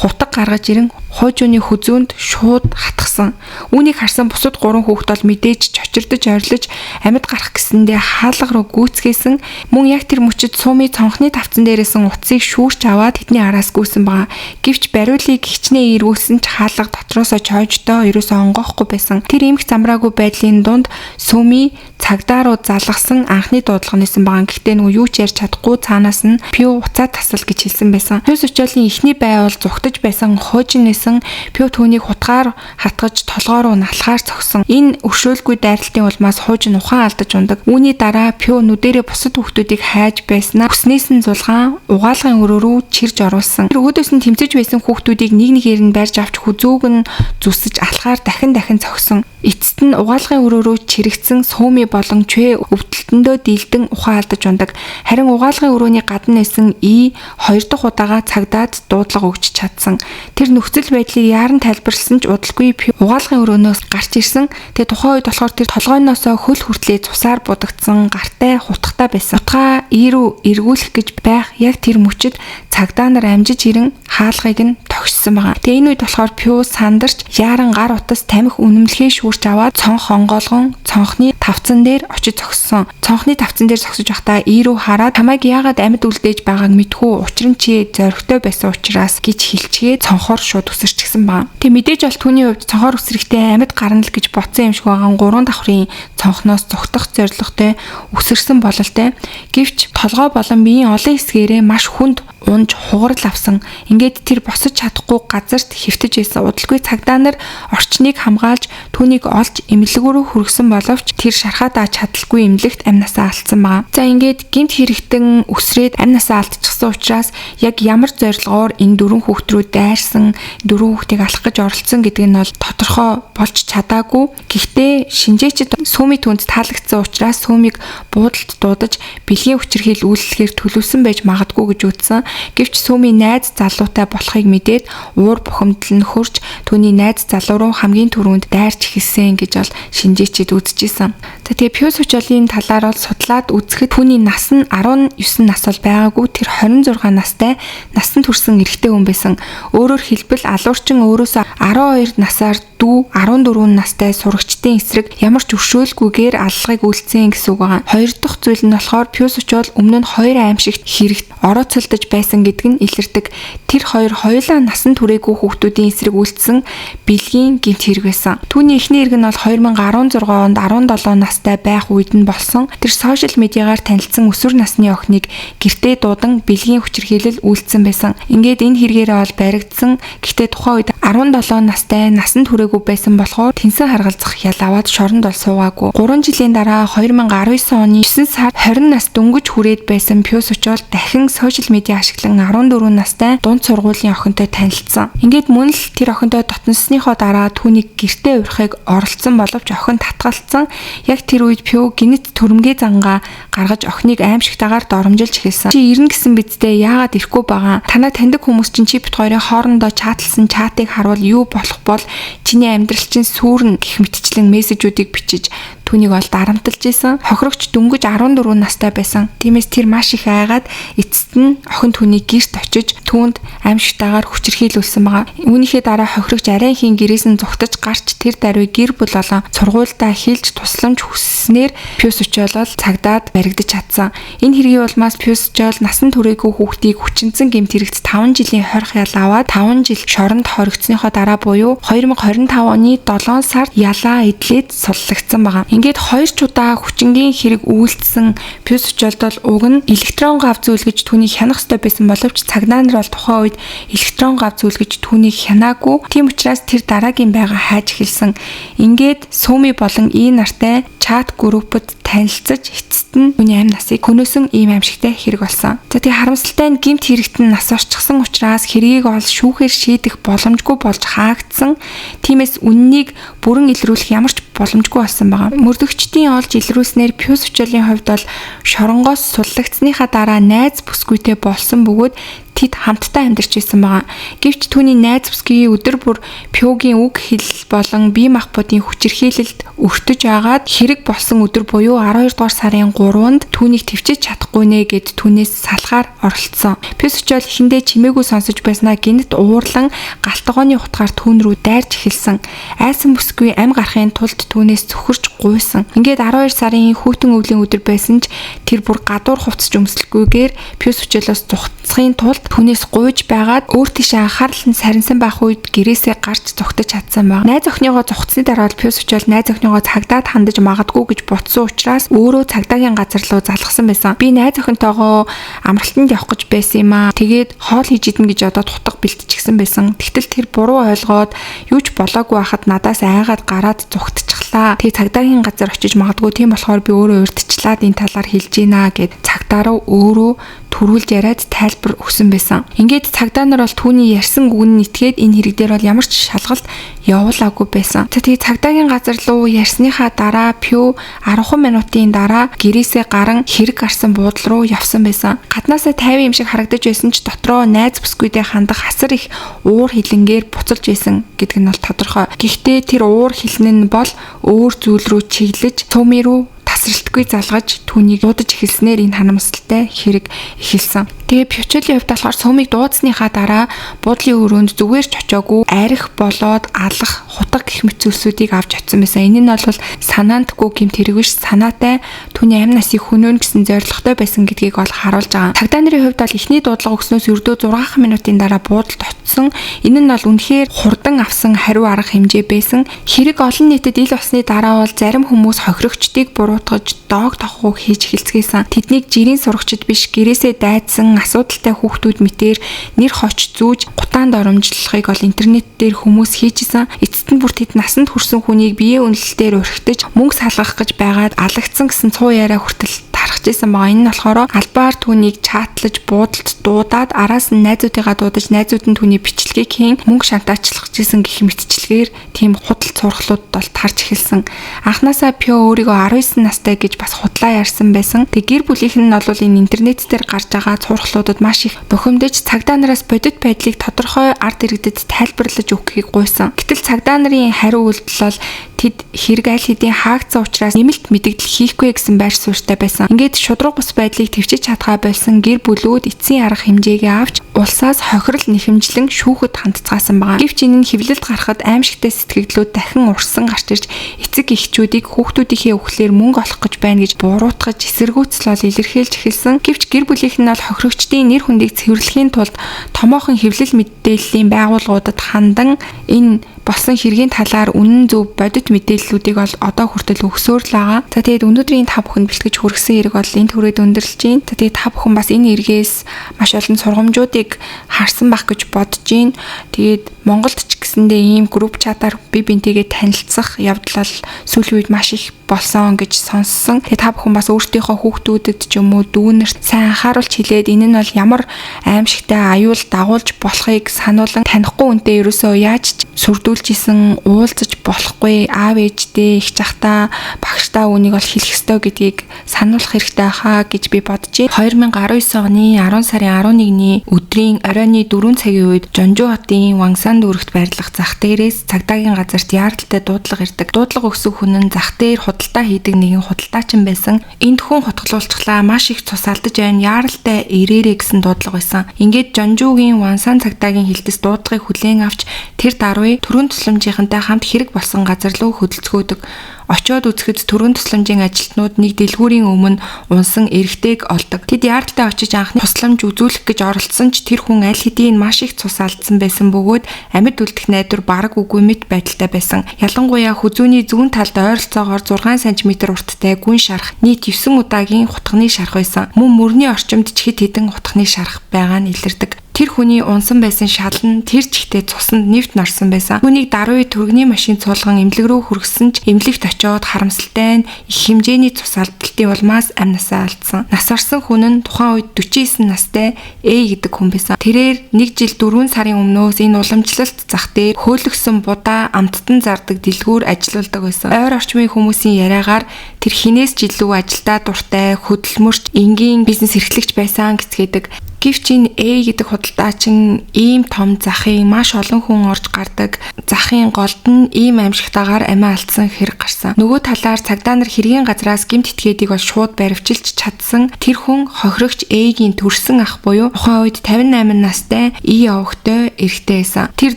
хутаг гаргаж ирэн хуужууны хүзүүнд шууд хатгсан. Үүнийг харсан бусад гурван хүүхэд бол мэдээж чочирдож орилж амьд гарах гэсэндээ хаалга руу гүйцгээсэн. Мөн яг тэр мөчид Суми цонхны тавцан дээрээсэн утсыг шүүрч аваад тэдний араас гүйсэн байгаа. Гэвч бариулыг хичнээн эргүүлсэн ч хаалга дотроосоо чойждоо ерөөсөө онгоохгүй байсан. Тэр эмх замраагүй байдлын дунд Суми цагдаа руу залгасан анхны дуудлага нэсэн байгаа. Гэхдээ нөгөө юу ч ярьж чадахгүй цаанаас нь Пю уцаа тасал гэж хэлсэн байсан. Пю Сучолын эхний бай бол зүхтэж байсан хуучин нэсэн. Пю түүнийг хутгаар хатгаж толгоо руу налхаар цогсон. Энэ өршөөлгүй дайралтын улмаас хуучин ухаан алдаж ундаг. Үүний дараа Пю нүдэрээ бусад хүүхдүүдийг хайж байснаа хүснээс нь зулгаан угаалгын өрөө рүү чирж оруулсан. Тэр өөдөөс нь тэмцэж байсан хүүхдүүдийг нэг нэгээр нь барьж авч хүзүүг нь зүсэж алхаар дахин дахин цогсон. Эцэст нь угаалгын өрөө рүү чирэгдсэн Суми болон Чүэ өвдөлтөндөө дийлдэн ухаан алдаж ундаг. Харин угаалгын өрөөний гадна байсан И хоёр дахь удаага цагдаад дуудлага өгч чадсан. Тэр нөхцөл байдлыг яаран тайлбарласан ч удалгүй угаалгын өрөөнөөс гарч ирсэн. Тэгээ тухайн үед болохоор тэр толгойноосоо хөл хүртлээ цусаар будагдсан гартай хутгатай байсан. Хутгаа И рүү эргүүлэх гэж байх яг тэр мөчид цагдаа нар амжиж ирэн хаалгыг нь тогшсон байгаа. Тэгээ энэ үед болохоор Пю сандарч яаран гар утас тамхи үнэмлэхээ шүүрч аваад цонх онгоолгон цонхны тавцан дээр очиж зогссон. Цонхны тавцан дээр зогсож байхдаа И рүү хараад чамайг яагаад амьд үлдээж байгааг мэдхүү, учир нь чи зоригтой байсан учраас гэж хэлчгээд цонхоор шууд үсэрчихсэн байгаа. Тэг мэдээж бол түүний хувьд цонхоор үсрэхдээ амьд гарна л гэж бодсон юм шиг байгаа. Гурван давхрын цонхноос зүхтах зорилготой үсэрсэн бололтой. Гэвч толгой болон биеийн олон хэсгээрээ маш хүнд унж хугарал авсан. Ингээд тэр босож чадахгүй газарт хэвтэж байсан. Удалгүй цагдаа нар орчныг хамгаалж түүнийг олж эмнэлэг рүү хүргэсэн боловч тэр шархаа дааж чадалгүй эмнэлэгт амь насаа алдсан байгаа. За ингээд гэмт хэрэгтэн үсрээд амь насаа алдчихсан учраас яг ямар зорилгоор энэ дөрвөн хүүхд рүү дайрсан, дөрвөн хүүхдийг алах гэж оролцсон гэдэг нь бол тодорхой болж чадаагүй. Гэхдээ шинжээчид Суми түүнд таалагдсан учраас Сумиг буудалд дуудаж бэлгийн хүчирхийл үйлчлэхээр төлөвлөсөн байж магадгүй гэж үзсэн. Гэвч Суми найз залуутай болохыг мэдээд уур бухимдал нь хөрч түүний найз залуу руу хамгийн түрүүнд дайрч эхэлсэн гэж бол шинжээчид үзчихсэн. За тэгээ Пю Сучолын талаар бол судлаад үзэхэд түүний нас нь 19 нас бол байгаагүй, тэр 26 настай насан турсан эрэгтэй хүн байсан. Өөрөөр хэлбэл алуурчин өөрөөсөө 12 насаар дүү 14 настай сурагчдын эсрэг ямар ч өршөөлгүйгээр аллагыг үйлдсэн гэсэн үг байгаа. Хоёр дахь зүйл нь болохоор Пю Сучол өмнө нь хоёр аимшигт хэрэгт орооцолдож байсан гэдэг нь илэрдэг. Тэр хоёр хоёулаа насан туршаагүй хүүхдүүдийн эсрэг үйлдсэн бэлгийн гэмт хэрэг байсан. Түүний эхний хэрэг нь бол 2016 онд 17 настай байх үед нь болсон. Тэр сошиал медиагаар танилцсан өсвөр насны охиныг гэртээ дуудан бэлгийн хүчирхийлэл үйлдсэн байсан. Ингээд энэ хэрэгээрээ бол баригдсан. Гэхдээ тухайн үед 17 настай насан туршаагүй байсан болохоор тэнсэн харгалзах ял аваад шоронд бол суугаагүй. 3 жилийн дараа 2019 оны 9 сард 20 нас дөнгөж хүрээд байсан Пю Сучол дахин сошиал медиа ашиглан 14 настай дунд сургуулийн охинтой танилцсан. Ингээд мөн л тэр охинтой дотносныхоо дараа түүнийг гэртээ урихыг оролцсон боловч охин татгалцсан. Яг тэр үед Пю гинэт төрөмгий зангаа гаргаж охиныг аимшигтайгаар доромжилж эхэлсэн. Чи ирнэ гэсэн биз үсттэй, яагаад ирэхгүй байгаа? Танаа таньдаг хүмүүс чинь чи бит хоёрын хоорондоо чатлсан чатыг харуул юу болох бол чиний амьдрал чинь сүрнэ гэх мэтчлэн мессежүүдийг бичиж түүнийг ол дарамтлж исэн. Хохирогч дөнгөж 14 настай байсан. Тиймээс тэр маш их айгаад эцэст нь охин түүнийг гэрт очиж түүнд аимшигтайгаар хүчирхийлүүлсэн байгаа. Үүнийхээ дараа хохирогч арайн хийн гэрээс нь зугтаж гарч тэр даруй гэр бүл болон сургуульдаа хилж тусламж хүсснээр Пюс Учол цагдаад баригдаж чадсан. Энэ хэргийн улмаас Пюс Учол насан туршаагүй хүүхдийг хүчинцэн гэмт хэрэгт 5 жилийн хорих ял аваад 5 жил шоронд хоригдсныхоо дараа буюу 2025 оны 7 сард ялаа эдлээд суллагдсан байгаа. Ингээд 2 ч удаа хүчингийн хэрэг үйлдсэн Пюс Учолд бол уг нь электрон гав зүүлгэж түүнийг хянах ёстой байсан боловч цагдаа нар бол тухайн үед электрон гав зүүлгэж түүнийг хянаагүй. Тийм учраас тэр дараагийн байгаа хайж эхэлсэн. Ингээд Суми болон И нартай чат группд танилцаж эцэст нь түүний амь насыг хөнөөсөн ийм аимшигтай хэрэг болсон. За тэгээ харамсалтай нь гэмт хэрэгт нь нас орчихсон учраас хэргийг ол шүүхээр шийдэх боломжгүй болж хаагдсан. Тиймээс үннийг бүрэн илрүүлэх ямар ч боломжгүй болсон байгаа. Мөрдөгчдийн олж илрүүлснээр Пюс Учолын хувьд бол шоронгоос суллагдсныхаа дараа найз бүсгүйтэй болсон бөгөөд тэд хамтдаа амьдарч байсан байгаа. Гэвч түүний найз бүсгүй өдөр бүр Пюгийн үг хэл болон бие махбодын хүчирхийлэлд өртөж агаад хэрэг болсон өдөр буюу 12 дугаар сарын 3-нд түүнийг төвчиж чадахгүй нэ гэд түүнээс салахаар оролцсон. Пюс Учол эхэндээ чимээгүй сонсож байснаа гинэт уурлан галтгооны хутгаар түүн рүү дайрч эхэлсэн. Айсан бүсгүй ам гарахын тулд түүнээс цөхөрч гуйсан. Ингээд 12 сарын хүйтэн өвлийн өдөр байсан ч тэр бүр гадуур хувцас өмсөлгүйгээр Пюс Учолоос зугтсахын тулд түүнээс гуйж байгаад өөр тийшээ анхаарал нь сарнсан байх үед гэрээсээ гарч зугтаж чадсан баг. Найз охиныгоо зугтсны дараа бол Пюс Учол найз охиныгоо цагдаад хандаж магадгүй гэж бодсон учраас өөрөө цагдаагийн газар руу залгасан байсан. Би найз охинтойгоо амралтанд явах гэж байсан юм аа. Тэгээд хоол хийж идэнэ гэж одоод хутга бэлтчихсэн байсан. Тэгтэл тэр буруу ойлгоод юу ч болоогүй байхад надаас айгаад гараад зугтчихлаа. Тэгээ цагдаагийн газар очиж магадгүй, тийм болохоор би өөрөө урьдчилаад энэ талаар хэлж гинэ гэд цагдаа руу өөрөө түрүүлж яриад тайлбар өгсөн байсан. Ингээд цагдаа нар бол түүний ярьсан үг нь итгээд энэ хэрэг дээр бол ямар ч шалгалт явуулаагүй байсан. За тэгээ цагдаагийн газар руу ярьсныхаа дараа Пю 10 минутын дараа гэрээсээ гаран хэрэг гарсан буудлын руу явсан байсан. Гаднаасаа 50 юм шиг харагдаж байсан ч дотроо найз бүсгүйдээ хандах асар их уур хилэнгээр буцалж байсан гэдэг нь бол тодорхой. Гэхдээ тэр уур хилэн нь бол өөр зүйл рүү чиглэж Суми рүү тасралтгүй залгаж түүнийг дуудаж эхэлснээр энэ харамсалтай хэрэг эхэлсэн. Тэгээ Пючолийн хувьд болохоор Сумыг дуудсныхаа дараа буудлын өрөөнд зүгээр ч очиагүй арх болоод алах, хутга гэх мэт зүйлсүүдийг авч очисон байсан. Энэ нь бол санаандгүй гэмт хэрэг биш, санаатай түүний амь насыг хөнөөнө гэсэн зорилготой байсан гэдгийг бол харуулж байгаа. Цагдаа нарын хувьд бол эхний дуудлага өгснөөс ердөө 6 минутын дараа буудалд очсон. Энэ нь бол үнэхээр хурдан авсан хариу арга хэмжээ байсан. Хэрэг олон нийтэд ил болсны дараа бол зарим хүмүүс хохирогчдыг буруутгаж дог тохуу хийж эхэлцгээсэн. Тэднийг жирийн сурагчид биш, гэрээсээ дайдсан асуудалтай хүүхдүүд мэтээр нэр хоч зүүж гутаанд оромжлохыг бол интернет дээр хүмүүс хийжсэн. Эцэст нь бүр тэд насанд хүрсэн хүнийг биеэ үнэлэлтээр урхитаж мөнгө салгах гэж байгаад алагдсан гэсэн цуу яриа хүртэл тархаж исэн байгаа. Энэ нь болохоор албаар түүнийг чатлаж буудалд дуудаад араас нь найзуудыгаа дуудаж найзууд нь түүний бичлэгийг хийн мөнгө шантаачлах гэсэн гэх мэтчлэгээр тийм худал цуурхлууд бол тарж эхэлсэн. Анхнаасаа Пё өөрийгөө 19 настай гэж бас худлаа ярьсан байсан. Тэг гэр бүлийнх нь бол энэ интернет дээр гарч байгаа цуурхлуудад маш их бухимдаж цагдаа нараас бодит байдлыг тодорхой ард иргэдэд тайлбарлаж өгөхийг гуйсан. Гэтэл цагдаа нарын хариу үйлдэл бол тэд хэрэг аль хэдийн хаагдсан учраас нэмэлт мэдэгдэл хийхгүй гэсэн байр суурьтай байсан. Ингээд шудраг бус байдлыг төвчиж чадхаа болсон гэр бүлүүд эцсийн арга хэмжээгээ авч улсаас хохирол нэхэмжлэн шүүхэд хандцгаасан байгаа. Гэвч энэ нь хэвлэлд гарахад аимшигтай сэтгэгдлүүд дахин урсан гарч ирж эцэг эхчүүдийг хүүхдүүдийнхээ үхлээр мөнгө олох гэж байна гэж буруутгаж эсэргүүцэл бол илэрхийлж эхэлсэн. Гэвч гэр бүлийнх нь бол хохирогчдын нэр хүндийг цэвэрлэхийн тулд томоохон хэвлэл мэдээллийн байгууллагуудад хандан энэ болсон хэргийн талаар үнэн зөв бодит мэдээллүүдийг бол одоо хүртэл өгсөөр л байгаа. За тэгээд өнөөдрийн та бүхэнд бэлтгэж хүргэсэн хэрэг бол энэ түрээд өндөрлөж байна. За тэгээд та бүхэн бас энэ эргээс маш олон сургамжуудыг харсан байх гэж бодож байна. Тэгээд Монголд ч гэсэндээ ийм групп чатаар би бинтэйгээ танилцах явдал сүүлийн үед маш их болсон гэж сонссон. Тэгээд та бүхэн бас өөрсдийнхөө хүүхдүүдэд ч юм уу дүүнерт сайн анхааруулж хэлээд энэ нь бол ямар аимшигтай аюул дагуулж болохыг сануулan танихгүй үнтэй ерөөсөө яаж ч Сүрдүүлж исэн, уулзаж болохгүй, аав ээждээ, их чахтаа, багштаа үүнийг бол хэлэх ёстой гэдгийг сануулах хэрэгтэй хаа гэж би боджээ. 2019 оны 10 сарын 11-ний өдрийн оройн 4 цагийн үед Жонжуу хотын Вансан дүүрэгт байрлах зах дээрээс цагдаагийн газарт яаралтай дуудлага ирдэг. Дуудлага өгсөн хүн нь зах дээр худалдаа хийдэг нэгэн худалдаачин байсан. Энд хүн хутгалуулчихлаа, маш их цус алдаж байна, яаралтай ирээрэй гэсэн дуудлага байсан. Ингээд Жонжуугийн Вансан цагдаагийн хилтэс дуудлагыг хүлээн авч тэр даруй төрийн тусламжийнхантай хамт хэрэг болсон газар руу хөдөлцгөөдөг. Очоод үзэхэд төрийн тусламжийн ажилтнууд нэг дэлгүүрийн өмнө унсан эрэгтэйг олдог. Тэд яаралтай очиж анхны тусламж үзүүлэх гэж оролдсон ч тэр хүн аль хэдийн маш их цус алдсан байсан бөгөөд амьд үлдэх найдвар бараг үгүй мэт байдалтай байсан. Ялангуяа хүзүүний зүүн талд ойролцоогоор 6 см урттай гүн шарх, нийт 9 удаагийн хутганы шарх байсан. Мөн мөрний орчимд ч хэд хэдэн хутганы шарх байгаа нь илэрдэг. Тэр хүний унсан байсан шал нь тэр чигтээ цуснд нэвт норсон байсан. Түүнийг даруй түргэний машин цуулган эмнэлэг рүү хүргэсэн ч эмнэлэгт очиод харамсалтай нь их хэмжээний цус алдалтын улмаас амь насаа алдсан. Нас орсон хүн нь тухайн үед 49 настай Э гэдэг хүн байсан. Тэрээр 1 жил 4 сарын өмнөөс энэ уламжлалт зах дээр хөөлгсөн будаа амттан зардаг дэлгүүр ажиллаулдаг байсан. Ойр орчмын хүмүүсийн яриагаар тэр хинээс ч илүү ажилдаа дуртай, хөдөлмөрч, энгийн бизнес эрхлэгч байсан гэцгээдэг. Гэвч энэ Э гэдэг худалдаачин ийм том захын маш олон хүн орж гардаг захын голд нь ийм аимшигтайгаар амиа алдсан хэрэг гарсан. Нөгөө талаар цагдаа нар хэргийн газраас гэмт этгээдийг бол шууд баривчилж чадсан. Тэр хүн хохирогч Э-гийн төрсэн ах буюу тухайн үед 58 настай И овогтой эрэгтэй байсан. Тэр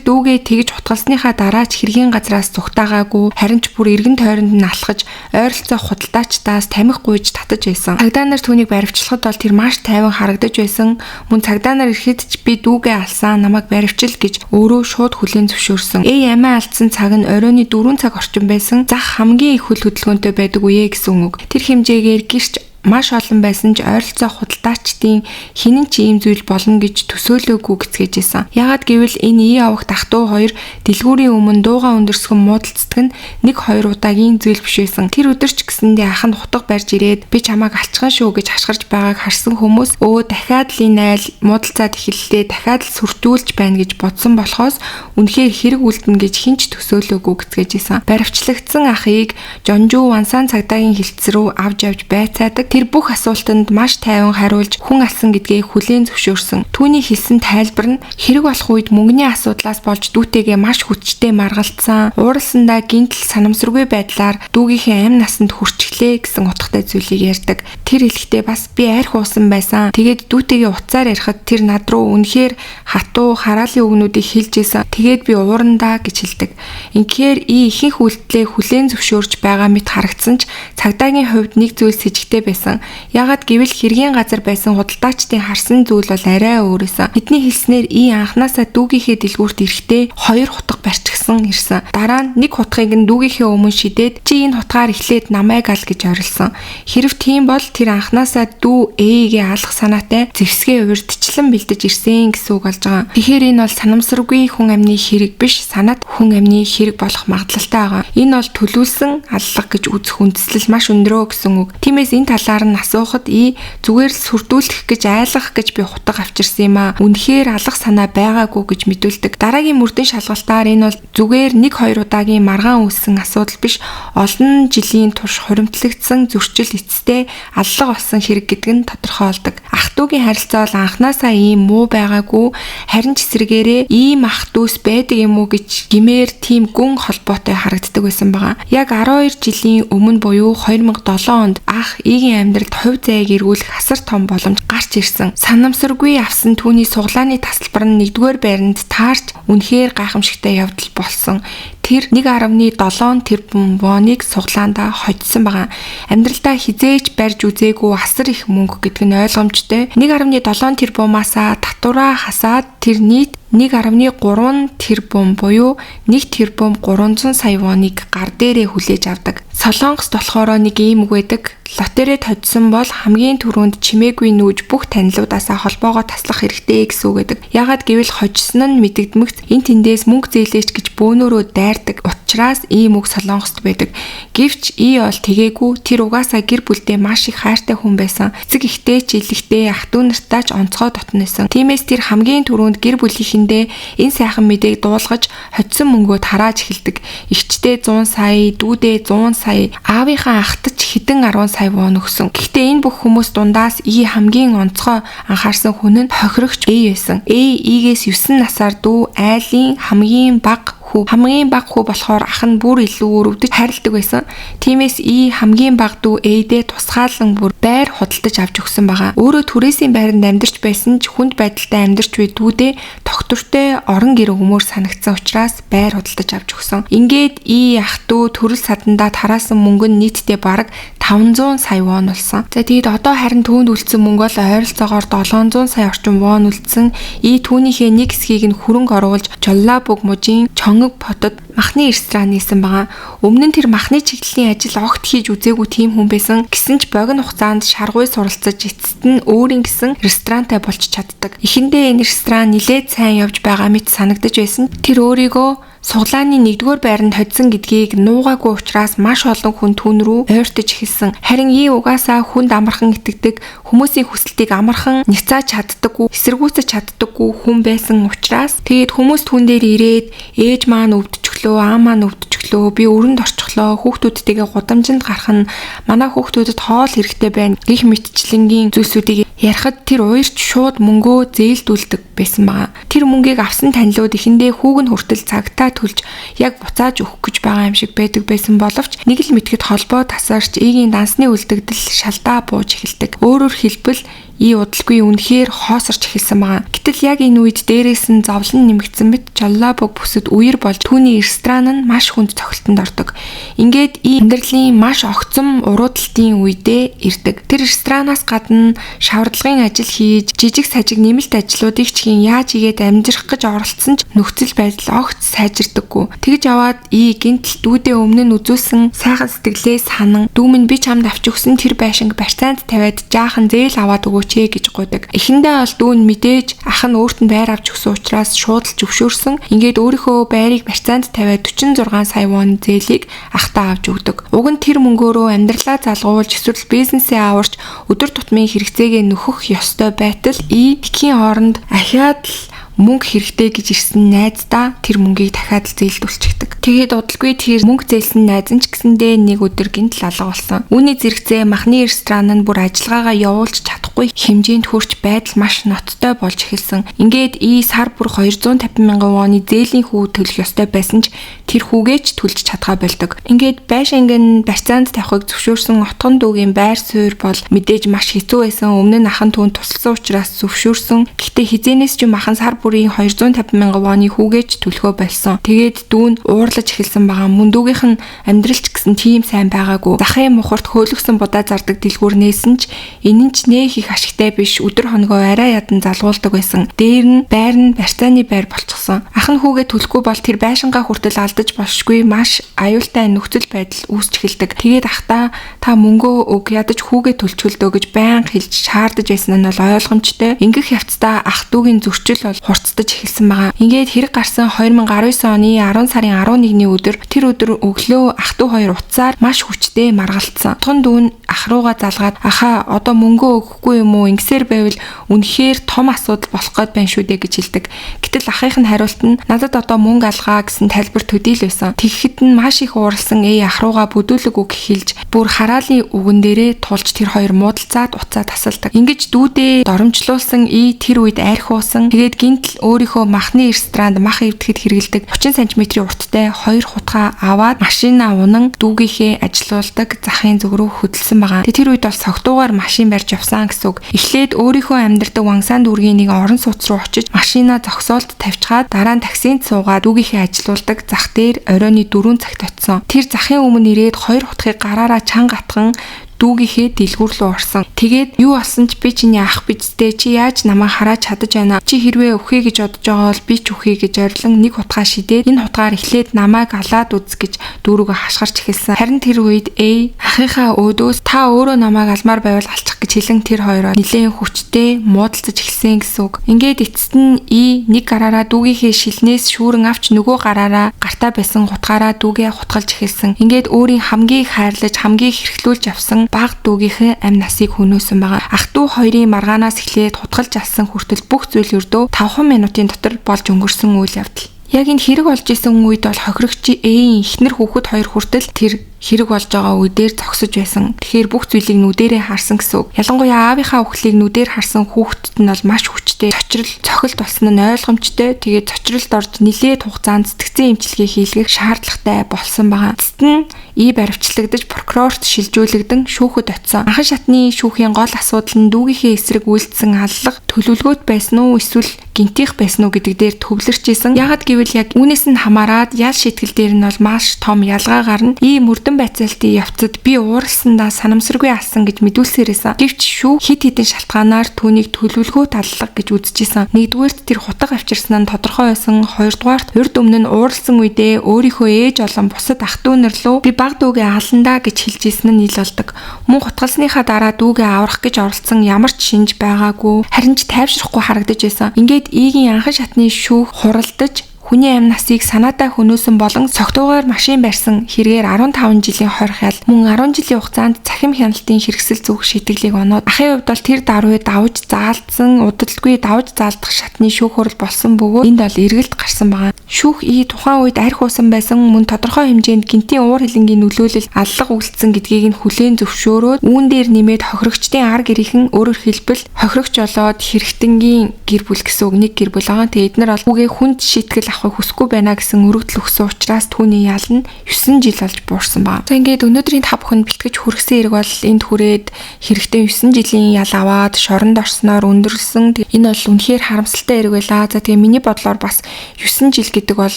дүүгээ тэгж хутгалсныхаа дараа ч хэргийн газраас зүгтаагаагүй, харин ч бүр эргэн тойронд нь алхаж ойролцоох худалдаачдаас тамхи гуйж татаж байсан. Цагдаа нар түүнийг баривчлахад бол тэр маш тайван харагдаж байсан. Мөн цагдаа нар ирэхэд ч би дүүгээ алсан, намайг баривчил гэж өөрөө шууд хүлээн зөвшөөрсөн. Эй амиа алдсан цаг нь оройн 4 цаг орчим байсан. Зах хамгийн их хөл хөдөлгөөнтэй байдаг үе гэсэн үг. Тэр хэмжээгээр гэрч маш олон байсан ч ойролцоох худалдаачдын хинэн ч ийм зүйл болно гэж төсөөлөөгүй гэцгээж байсан. Яагаад гэвэл энэ ий овогт ах トゥ хоёр дэлгүүрийн өмнө дуугаа өндөрсгөн муудалцдаг нь 1-2 удаагийн зүйл биш байсан. Тэр өдөр ч гэсэндээ ах нь хутга барьж ирээд би чамайг алчхан шүү гэж хашгирч байгааг харсан хүмүүс өө дахиад л энэ айл муудалцаад эхэллээ, дахиад л сүрдүүлж байна гэж бодсон болохоос үнэхээр хэрэг үлдэнэ гэж хэн ч төсөөлөөгүй гэцгээж байсан. Баривчлагдсан ахыг Жонжуу Вансан цагдаагийн хилцэл рүү авч явж байцаадаг. Тэр бүх асуултанд маш тайван хариулж хүн алсан гэдгээ хүлээн зөвшөөрсөн. Түүний хэлсэн тайлбар нь хэрэг болох үед мөнгөний асуудлаас болж дүүтэйгээ маш хүчтэй маргалдсан. Ууралсандаа гинтл санамсаргүй байдлаар дүүгийнхээ амь насанд хүрчихлээ гэсэн утгатай зүйлийг ярьдаг. Тэр хэлэхдээ бас би арх уусан байсан. Тэгээд дүүтэйгээ утсаар ярихад тэр над руу үнэхээр хатуу хараалын үгнүүдийг хэлж исэн. Тэгээд би уурандаа гэж хэлдэг. Инхээр и ихэнх үйлдэлээ хүлээн зөвшөөрч байгаа мэт харагдсан ч цагдаагийн хувьд нэг зүйл сэжигтэй байсан. Яагаад гэвэл хэргийн газар байсан худалдаачдын харсан зүйл бол арай өөр байсан. Тэдний хэлснээр и анханасаа дүүгийнхээ дэлгүүрт ирэхдээ 2 хутга барьчихсан ирсэн. Дараа нь нэг хутгийг нь дүүгийнхээ өмнө шидээд чи энэ хутгаар эхлээд намайг ал гэж орилсон. Хэрв тийм бол тэр анханасаа дүү Э-гээ алах санаатай зэвсгээ урьдчилан бэлдэж ирсэн гэсэн үг болж байгаа. Тэгэхээр энэ бол санамсаргүй хүн амны хэрэг биш, санаат хүн амны хэрэг болох магадлалтай байгаа. Энэ бол төлөвлөсөн аллага гэж үзэх үндслэл маш өндрөө гэсэн үг. Тиймээс энэ талаар нь асуухад и зүгээр л сүрдүүлэх гэж айлгах гэж би хутга авчирсан юм аа. Үнэхээр алах санаа байгаагүй гэж мэдүүлдэг. Дараагийн мөрдөн шалгалтаар энэ бол зүгээр 1-2 удаагийн маргаан үүссэн асуудал биш, олон жилийн турш хуримтлагдсан зөрчил эцэстээ аллага болсон хэрэг гэдэг нь тодорхойлдог. Ах дүүгийн харилцаа бол анханасаа ийм муу байгаагүй, харин ч эсрэгээрээ ийм ах дүүс байдаг юм уу гэж гимээр тийм гүн холбоотой харагддаг байсан байгаа. Яг 12 жилийн өмнө буюу 2007 онд ах Игийн амьдралд хувь заяаг эргүүлэх асар том боломж гарч ирсэн. Санамсаргүй авсан түүний суглааны тасалбар нь 1-р байранд таарч үнэхээр гайхамшигтай явдал болсон. Тэр 1.7 тэрбум воныг суглаандаа хожсон байгаа. Амьдралдаа хизээч барьж үзээгүй асар их мөнгө гэдэг нь ойлгомжтой. 1.7 тэрбумаасаа татвараа хасаад тэр нийт 1.3 тэрбум буюу 1 тэрбум 300 сая воныг гар дээрээ хүлээж авдаг. Солонгост болохоор нэг ийм үг байдаг. Лотерейд хоцсон бол хамгийн түрүүнд чимээгүй нүүж бүх танилуудаасаа холбоогоо таслах хэрэгтэй гэсэн үг байдаг. Яагаад гэвэл хожсон нь мэдэгдмэгц энэ тэндээс мөнгө зээлээч гэж бөөнөрөө дайрдаг. хайрдаг учраас ийм үг Солонгост байдаг. Гэвч И бол тэгээгүй, тэр угаасаа гэр бүлдээ маш их хайртай хүн байсан. Эцэг эхтэй ч илэгтэй, ах дүү нартаа ч онцгой дотно байсан. Тиймээс тэр хамгийн түрүүнд гэр бүлийнхэндээ энэ сайхан мэдээг дуулгаж хоцсон мөнгөө тарааж эхэлдэг. Эгчтэй 100 сая, дүүдээ 100 сая, аавынхаа ахт ч хэдэн 10 сая вон өгсөн. Гэхдээ энэ бүх хүмүүс дундаас И хамгийн онцгой анхаарсан хүн нь хохирогч Э байсан. Э Игээс 9 насаар дүү айлын хамгийн бага хүү. Хамгийн бага хүү болохоор ах нь бүр илүү өрөвдөж хайрладаг байсан. Тиймээс И хамгийн бага дүү Эйдээ тусгаалan бүр байр худалдаж авч өгсөн байгаа. Өөрөө түрээсийн байранд амьдарч байсан ч хүнд байдалтай амьдарч буй дүүдээ тогтвортой орон гэр өгмөр санагдсан учраас байр худалдаж авч өгсөн. Ингээд И ах дүү төрөл садандаа тараасан мөнгө нь нийтдээ бараг 500 сая вон болсон. За тэгээд одоо харин түүнд үлдсэн мөнгө бол ойролцоогоор 700 сая орчим вон үлдсэн. И түүнийхээ нэг хэсгийг нь хөрөнгө оруулж Чоллабуг мужийн Чонгог хотод махны ресторан нээсэн байгаа. Өмнө нь тэр махны чиглэлийн ажил огт хийж үзээгүй тийм хүн байсан. Гэсэн ч богино хугацаанд шаргуй суралцаж эцэст нь өөрийн гэсэн ресторантай болж чаддаг. Эхэндээ энэ ресторан нилээд сайн явж байгаа мэт санагдаж байсан. Тэр өөрийгөө суглааны 1-р байранд хоцсон гэдгийг нуугаагүй учраас маш олон хүн түүн рүү ойртож эхэлсэн. Харин И угаасаа хүнд амархан итгэдэг, хүмүүсийн хүсэлтийг амархан няцааж чаддаггүй, эсэргүүцэж чаддаггүй хүн байсан учраас тэгээд хүмүүс түүн дээр ирээд ээж маань өвдчихлөө, аа маань өвдчихлөө, би өрөнд орчихлоо, хүүхдүүдтэйгээ гудамжинд гарах нь манай хүүхдүүдэд хоол хэрэгтэй байна гэх мэтчлэнгийн зүйлсүүдийг ярихад тэр уярч шууд мөнгөө зээлдүүлдэг байсан байгаа. Тэр мөнгийг авсан танилуд эхэндээ хүүг нь хүртэл цагтаа төлж яг буцааж өгөх гэж байгаа юм шиг байдаг байсан боловч нэг л мэтгэд холбоо тасарч Игийн дансны үлдэгдэл шалдаа бууж эхэлдэг. Өөрөөр хэлбэл И удалгүй үнэхээр хоосорч эхэлсэн байгаа. Гэтэл яг энэ үед дээрээс нь зовлон нэмэгдсэн мэт Чоллабуг бүсэд үер болж түүний ресторан нь маш хүнд цохилтонд ордог. Ингээд И амьдралын маш огцом уруудалтын үедээ ирдэг. Тэр ресторанаас гадна шаварлагын ажил хийж, жижиг сажиг нэмэлт ажлуудыг ч хийн яаж игээд амьдрах гэж оролцсон ч нөхцөл байдал огт сайжирдаггүй. Тэгж аваад И гинтл дүүдээ өмнө нь үзүүлсэн сайхан сэтгэлээ санан дүүм нь би чамд авч өгсөн тэр байшинг барьцаанд тавиад жаахан зээл аваад өгөөч гэж гуйдаг. Эхэндээ бол дүүн мэдээж ах нь өөрт нь байр авч өгсөн учраас шууд л зөвшөөрсөн. Ингээд өөрийнхөө байрыг барьцаанд тавиад 46 сая вон зээлийг ахтаа авч өгдөг. Уг нь тэр мөнгөөрөө амьдралаа залгуулж эсвэл бизнесээ аварч өдөр тутмын хэрэгцээгээ нөхөх ёстой байтал И эхийн хооронд ахиад л мөнгө хэрэгтэй гэж ирсэн найздаа тэр мөнгийг дахиад л зээлдүүлчихдэг. Тэгээд удалгүй тэр мөнгө зээлсэн найз нь ч гэсэндээ нэг өдөр гинт л алга болсон. Үүний зэрэгцээ махны ресторан нь бүр ажиллагаагаа явуулж чадахгүй хэмжээнд хүрч байдал маш ноцтой болж эхэлсэн. Ингээд И сар бүр 250 мянган воны зээлийн хүү төлөх ёстой байсан ч тэр хүүгээ ч төлж чадгаа болдог. Ингээд байшинг нь барьцаанд тавихыг зөвшөөрсөн отгон дүүгийн байр суурь бол мэдээж маш хэцүү байсан. Өмнө нь ахан түүнд тусалсан учраас зөвшөөрсөн. Гэхдээ хизээнээс ч юм ахан сар бүрийн 250 мянган воны хүүгээч төлөхөө болсон. Тэгээд дүүн уурлаж эхэлсэн байгаа. Мөн дүүгийнх нь амьдрал ч гэсэн тийм сайн байгаагүй. Захын мухарт хөөлгсөн будаа зардаг дэлгүүр нээсэн ч энэ нь ч нэх их ашигтай биш. Өдөр хоногоо арай ядан залгуулдаг байсан. Дээр нь байр нь барьцааны байр болчихсон. Ах нь хүүгээ төлөхгүй бол тэр байшингаа хүртэл алдаж болшгүй маш аюултай нөхцөл байдал үүсч эхэлдэг. Тэгээд ахтаа та мөнгөө өг ядаж хүүгээ төлчгөлдөө гэж байнга хэлж шаардаж байсан нь бол ойлгомжтой. Ингэх явцдаа ах дүүгийн зөрчил бол хурцдаж эхэлсэн байгаа. Ингээд хэрэг гарсан 2019 оны 10 сарын 11-ний өдөр тэр өдөр өглөө ах дүү хоёр утсаар маш хүчтэй маргалдсан. Тун дүүн ах руугаа залгаад ахаа одоо мөнгөө өгөхгүй юм уу? Ингэсээр байвал үнэхээр том асуудал болох гээд байна шүү дээ гэж хэлдэг. Гэтэл ахынх нь хариулт нь надад одоо мөнгө алгаа гэсэн тайлбар төдий л байсан. Тэгэхэд нь маш их ууралсан эй ах руугаа бүдүүлэг үг хэлж бүр хараалын үгэн дээрээ тулж тэр хоёр муудалцаад уцаа тасалдаг. Ингэж дүүдээ доромжлуулсан И тэр үед архиусан. Тэгээд гинтл өөрийнхөө махны ресторанд мах эвдэхэд хэрэгэлдэг 30 см-ийн урттай 2 хутгаа аваад машина унан дүүгийнхээ ажилуулдаг захын зүг рүү хөдөлсөн байгаа. Тэр үед бол согтуугаар машин барьж явсан гэсэн үг. Эхлээд өөрийнхөө амьдардаг Вансан дүүргийн нэг орон сууц руу очиж машина зогсоолд тавьчихад дараа нь таксинд суугаад дүүгийнхээ ажилуулдаг зах дээр оройн 4 цагт очсон. Тэр захын өмнө ирээд 2 хутгийг гараараа чанга атхан Дүүгийнхээ дэлгүүр рүү орсон. Тэгээд юу болсон ч би чиний ах бидтэй, чи яаж намайг хараад чадаж байна? Чи хэрвээ үхье гэж бодож байгаа бол би ч үхье гэж орилон нэг хутгаа шидээд энэ хутгаар эхлээд намайг алаад үз гэж дүүрүүгээ хашгирч эхэлсэн. Харин тэр үед A ахынхаа өөдөөс та өөрөө намайг алмаар байвал алчих гэж хэлэн тэр хоёроо нилээн хүчтэй муудалцаж эхэлсэн гэсэн үг. Ингээд эцэст нь И нэг гараараа дүүгийнхээ шилнээс шүүрэн авч нөгөө гараараа гартаа байсан хутгаараа дүүгээ хутгалж эхэлсэн. Ингээд өөрийн хамгийн их хайрлаж, хамгийн их хэрэглүүлж авсан баг дүүгийнхээ амь насыг хөнөөсөн байгаа. Ах дүү хоёрын маргаанаас эхлээд хутгалж алсан хүртэл бүх зүйл ердөө 5 минутын дотор болж өнгөрсөн үйл явдал. Яг энэ хэрэг болж исэн үед бол хохирогч Э-ийн эхнэр хүүхэд хоёр хүртэл тэр хэрэг болж байгаа үедээр зогсож байсан. Тэгэхээр бүх зүйлийг нүдэрээ харсан гэсэн үг. Ялангуяа аавынхаа үхлийг нүдээр харсан хүүхдэд нь бол маш хүчтэй цочрол цохилт болсон нь ойлгомжтой. Тэгээд цочролд орж нилээд хугацаанд сэтгцэн эмчилгээ хийлгэх шаардлагатай болсон байгаа. Эцэст нь И баривчлагдаж прокурорт шилжүүлэгдэн шүүхэд очсон. Анхан шатны шүүхийн гол асуудал нь дүүгийнхээ эсрэг үйлдсэн аллага төлөвлөгөөт байсан уу эсвэл гинтийнх байсан уу гэдэг дээр төвлөрч исэн. Яагад гэвэл яг үүнээс нь хамаарат ял шийтгэл дээр нь бол маш том ялгаа гарна. И мөрдөн байцаалтын явцад би ууралсандаа санамсаргүй алсан гэж мэдүүлсээр байсан. Гэвч шүүх хит хитэн шалтгаанаар түүнийг төлөвлөгөөт аллага гэж үзчихсэн. Нэгдүгээрт тэр хутга авчирсан нь тодорхой байсан. Хоёрдугаарт урд өмнө нь ууралсан үедээ өөрийнхөө ээж болон бусад ах дүү нар руу би баг дүүгээ аландаа гэж хэлж исэн нь ил болдог. Мөн хутгалсныхаа дараа дүүгээ аврах гэж оролцсон ямар ч шинж байгаагүй. Харин ч тайвшрахгүй харагдаж байсан. Ингээд Игийн анхан шатны шүүх хуралдаж хүний амь насыг санаатаа хөнөөсөн болон согтуугаар машин барьсан хэрэгээр 15 жилийн хорих ял мөн 10 жилийн хугацаанд цахим хяналтын хэрэгсэл зүүх шийтгэлийг оноод ахын хувьд бол тэр даруй давж заалдсан удалгүй давж заалдах шатны шүүх хурал болсон бөгөөд энд бол эргэлт гарсан байгаа. Шүүх И тухайн үед арх уусан байсан мөн тодорхой хэмжээнд гинтийн уур хилэнгийн нөлөөлөл аллага үлдсэн гэдгийг нь хүлээн зөвшөөрөөд үүн дээр нэмээд хохирогчдын ар гэрийнхэн өөрөөр хэлбэл хохирогч болоод хэрэгтэнгийн гэр бүл гэсэн үг нэг гэр бүл байгаа. Тэгээ эднэр бол хүүгээ хүнд шийтгэл авахыг хүсэхгүй байна гэсэн өргөдөл өгсөн учраас түүний ял нь 9 жил болж буурсан байна. За ингээд өнөөдрийн та бүхэнд бэлтгэж хүргэсэн хэрэг бол энд хүрээд хэрэгтэн 9 жилийн ял аваад шоронд орсноор өндөрлсөн. Энэ бол үнэхээр харамсалтай хэрэг байлаа. За тэгээ миний бодлоор бас 9 жил гэдэг бол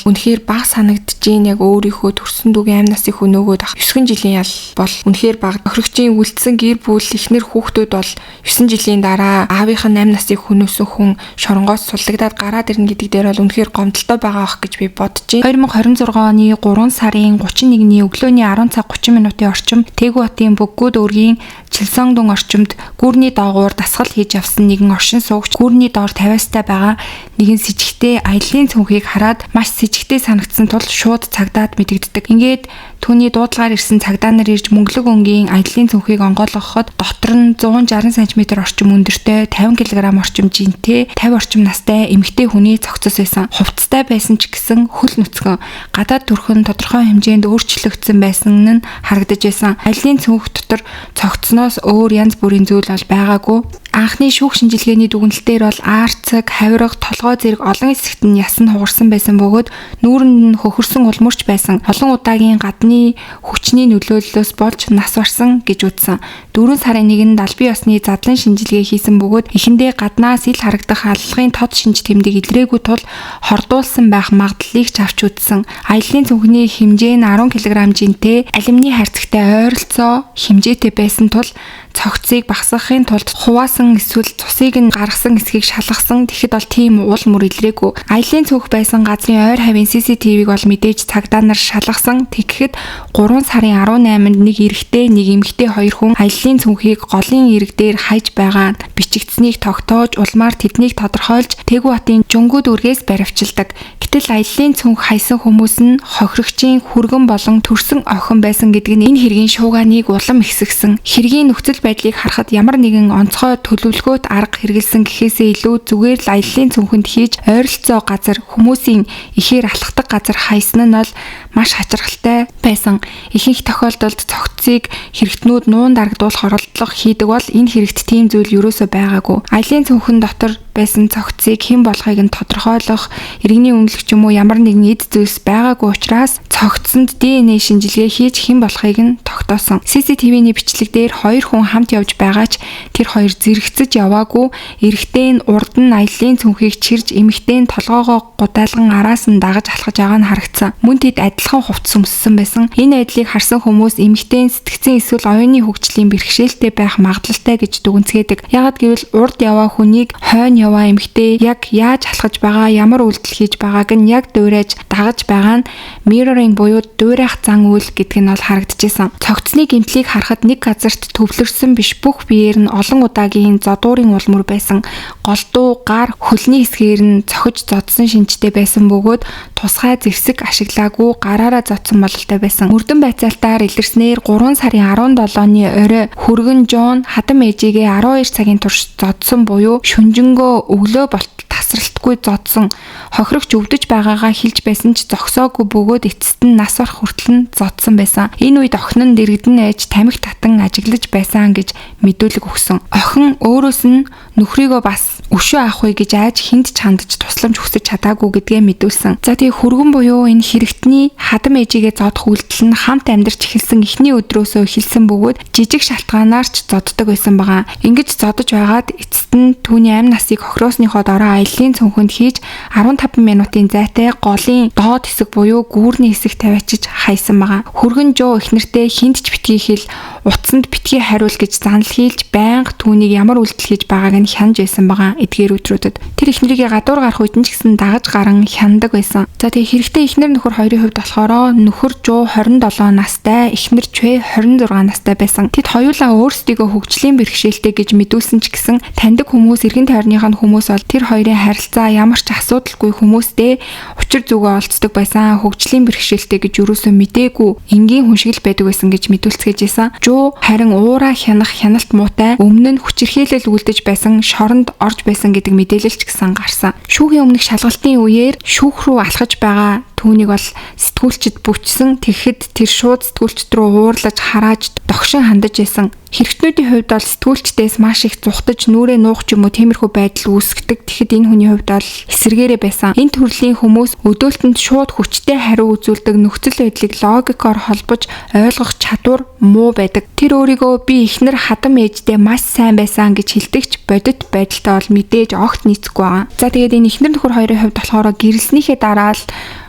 үнэхээр бага санагдаж гин яг өөрийнхөө төрсөн дүүгийн амь насыг хөнөөгөөд ах 9 жилийн ял бол үнэхээр бага. Хохирогчийн үлдсэн гэр бүл эхнэр хүүхдүүд бол 9 жилийн дараа аавынх нь амь насыг хөнөөсөн хүн шоронгоос суллагдаад гараад ирнэ гэдэг дээр бол үнэхээр гомдолтой байгаа ах гэж би бодож байна. 2026 оны 3 сарын 31-ний өглөөний 10 цаг 30 минутын орчим Тэгү хотын Бүггүү дүүргийн Чилсондун орчимд гүүрний доогуур дасгал хийж явсан нэгэн оршин суугч гүүрний доор тавиастай байгаа нэгэн сэжигтэй аяллаа цүнхийг хараад маш сэжигтэй санагдсан тул шууд цагдаад мэдэгддэг. Ингээд түүний дуудлагаар ирсэн цагдаа нар ирж мөнгөлөг өнгийн аяллаа цүнхийг онгойлгоход дотор нь 160 см орчим өндөртэй 50 кг орчим жинтэй 50 орчим настай эмэгтэй хүний цогцос байсан. Хувцастай байсан ч гэсэн хөл нүцгэн гадаад төрхөн тодорхой хэмжээнд өөрчлөгдсөн байсан нь харагдаж байсан. Аяллаа цүнх дотор цогцсноос өөр янз бүрийн зүйл бол байгаагүй. Анхны шүүх шинжилгээний дүгнэлтээр бол аарцаг, хавирга, толгой зэрэг олон хэсэгт нь яс нь хугарсан байсан бөгөөд нүүрэнд нь хөхөрсөн улмөрч байсан. Олон удаагийн гадны хүчний нөлөөллөөс болж нас барсан гэж үзсэн. 4 сарын 1-нд албан ёсны задлан шинжилгээ хийсэн бөгөөд эхэндээ гаднаас ил харагдах аллагын тод шинж тэмдэг илрээгүй тул хордуулсан байх магадлалыг ч авч үзсэн. Аяллаа цүнхний хэмжээ нь 10 кг жинтэй, алюминий хайрцагтай ойролцоо хэмжээтэй байсан тул цогцыг багасгахын тулд хуваасан эсвэл цусыг нь гаргасан хэсгийг шалгасан. Тэгэхэд бол тийм уул мөр илрээгүй. Аялын цөөх байсан газрын ойр хавийн CCTV-г бол мэдээж цагдаа нар шалгасан. Тэгэхэд 3 сарын 18-нд нэг эрэгтэй, нэг эмэгтэй хоёр хүн аялын цүнхийг голын ирэг дээр хайж байгаа бичигдсэнийг тогтоож улмаар тэднийг тодорхойлж Тэгү хотын Жунгүү дүүргээс баривчилдаг. Гэтэл аялын цүнх хайсан хүмүүс нь хохирогчийн хүргэн болон төрсөн охин байсан гэдэг нь энэ хэргийн шуугааныг улам ихсгсэн. Хэргийн нөхцөл байдлыг харахад ямар нэгэн онцгой төлөвлөгөөт арга хэрэгэлсэн гэхээсээ илүү зүгээр л аяллаа цүнхэнд хийж ойролцоо газар хүмүүсийн ихээр алхдаг газар хайсан нь бол маш хачирхалтай байсан. Ихэнх тохиолдолд цогцыг хэрэгтнүүд нуун дарагдуулах оролдлого хийдэг бол энэ хэрэгт тийм зүйл ерөөсөө байгаагүй. Аялын цүнхэн дотор байсан цогцыг хэн болохыг нь тодорхойлох иргэний үнэлэх ч юм уу ямар нэгэн эд зүйлс байгаагүй учраас цогцсонд ДНХ шинжилгээ хийж хэн болохыг нь тогтоосон. CCTV-ний бичлэг дээр хоёр хүн хамт явж байгаа ч тэр хоёр зэрэгцэж яваагүй, эрэгтэй нь урд нь аяллаа цүнхийг чирж, эмэгтэй нь толгоогоо гудайлган араас нь дагаж алхаж байгаа нь харагдсан. Мөн тэд адилхан хувцас өмссөн байсан. Энэ байдлыг харсан хүмүүс эмэгтэй нь сэтгцэн эсвэл оюуны хөгжлийн бэрхшээлтэй байх магадлалтай гэж дүгнцгээдэг. Яагаад гэвэл урд яваа хүнийг хойно яваа эмэгтэй яг яаж алхаж байгаа, ямар үйлдэл хийж байгааг нь яг дуурайж дагаж байгаа нь mirroring буюу дуурайх зан үйл гэдэг нь бол харагдчихсан. Цогцсны гэмтлийг харахад нэг газарт төвлөрсөн биш, бүх биеэр нь олон удаагийн зодуурын улмөр байсан. Голдуу, гар, хөлний хэсгээр нь цохиж зодсон шинжтэй байсан бөгөөд тусгай зэвсэг ашиглаагүй гараараа зодсон бололтой байсан. Мөрдөн байцаалтаар илэрснээр 3 сарын 17-ны орой хүргэн Жон хадам ээжигээ 12 цагийн турш зодсон буюу шүнжэнгөө өглөө болтол тасралтгүй зодсон. Хохирогч өвдөж байгаагаа хэлж байсан ч зогсоогүй бөгөөд эцэст нь нас барах хүртэл нь зодсон байсан. Энэ үед охин нь дэргэдэн ээж тамхи татан ажиглаж байсан гэж мэдүүлэг өгсөн. Охин өөрөөс нь нөхрийгөө бас өшөө авах вэ гэж айж хүнд ч хандаж тусламж хүсэж чадаагүй гэдгээ мэдүүлсэн. За тэгээ хүргэн буюу энэ хэрэгтний хадам ээжигээ зодох үйлдэл нь хамт амьдарч эхэлсэн эхний өдрөөсөө эхэлсэн бөгөөд жижиг шалтгаанаар ч зоддог байсан байгаа. Ингэж зодож байгаад эцэст нь түүний амь насыг хохироосныхоо дараа аяллаа цүнхэнд хийж 15 минутын зайтай голын доод хэсэг буюу гүүрний хэсэг тавиачиж хайсан байгаа. Хүргэн Жоо эхнэртээ хүнд ч битгий хэл, утсанд битгий хариул гэж занал хийлж байнга түүнийг ямар үйлдэл хийж байгааг нь хянаж байсан байгаа эдгээр өдрүүдэд. Тэр эхнэрийгээ гадуур гарах үед нь ч гэсэн дагаж гаран хяндаг байсан. За тэгээ хэрэгтэй эхнэр нөхөр хоёрын хувьд болохоор нөхөр Жуу 27 настай, эхнэр Чвэ 26 настай байсан. Тэд хоёулаа өөрсдийгөө хөгжлийн бэрхшээлтэй гэж мэдүүлсэн ч гэсэн таньдаг хүмүүс, эргэн тойрных нь хүмүүс бол тэр хоёрын харилцаа ямар ч асуудалгүй хүмүүстэй учир зүгөө олцдог байсан. Хөгжлийн бэрхшээлтэй гэж юусоо мдээгүй энгийн хүн шиг л байдаг байсан гэж мэдүүлцээж байсан. Жуу харин уураа хянах хяналт муутай, өмнө нь хүчирхийлэл үлдэж байсан, шоронд орж байсан гэдэг мэдээлэл ч гэсэн гарсан. Шүүхийн өмнөх шалгалтын үеэр шүүх рүү алхаж байгаа түүнийг бол сэтгүүлчид бүчсэн. Тэгэхэд тэр шууд сэтгүүлчд рүү уурлаж харааж догшин хандаж байсан. Хэрэгтнүүдийн хувьд бол сэтгүүлчдээс маш их зугтаж нүрээ нуух ч юм уу тиймэрхүү байдал үүсгэдэг. Тэгэхэд энэ хүний хувьд бол эсэргээрээ байсан. Энэ төрлийн хүмүүс өдөөлтөнд шууд хүчтэй хариу үзүүлдэг, нөхцөл байдлыг логикоор холбож ойлгох чадвар муу байдаг. Тэр өөрийгөө би эхнэр хадам ээжтэй маш сайн байсан гэж хэлдэг ч бодит байдалтай бол мэдээж огт нийцэхгүй байгаа. За тэгээд энэ эхнэр нөхөр хоёрын хувьд болохоор гэрэлснийхээ дараа л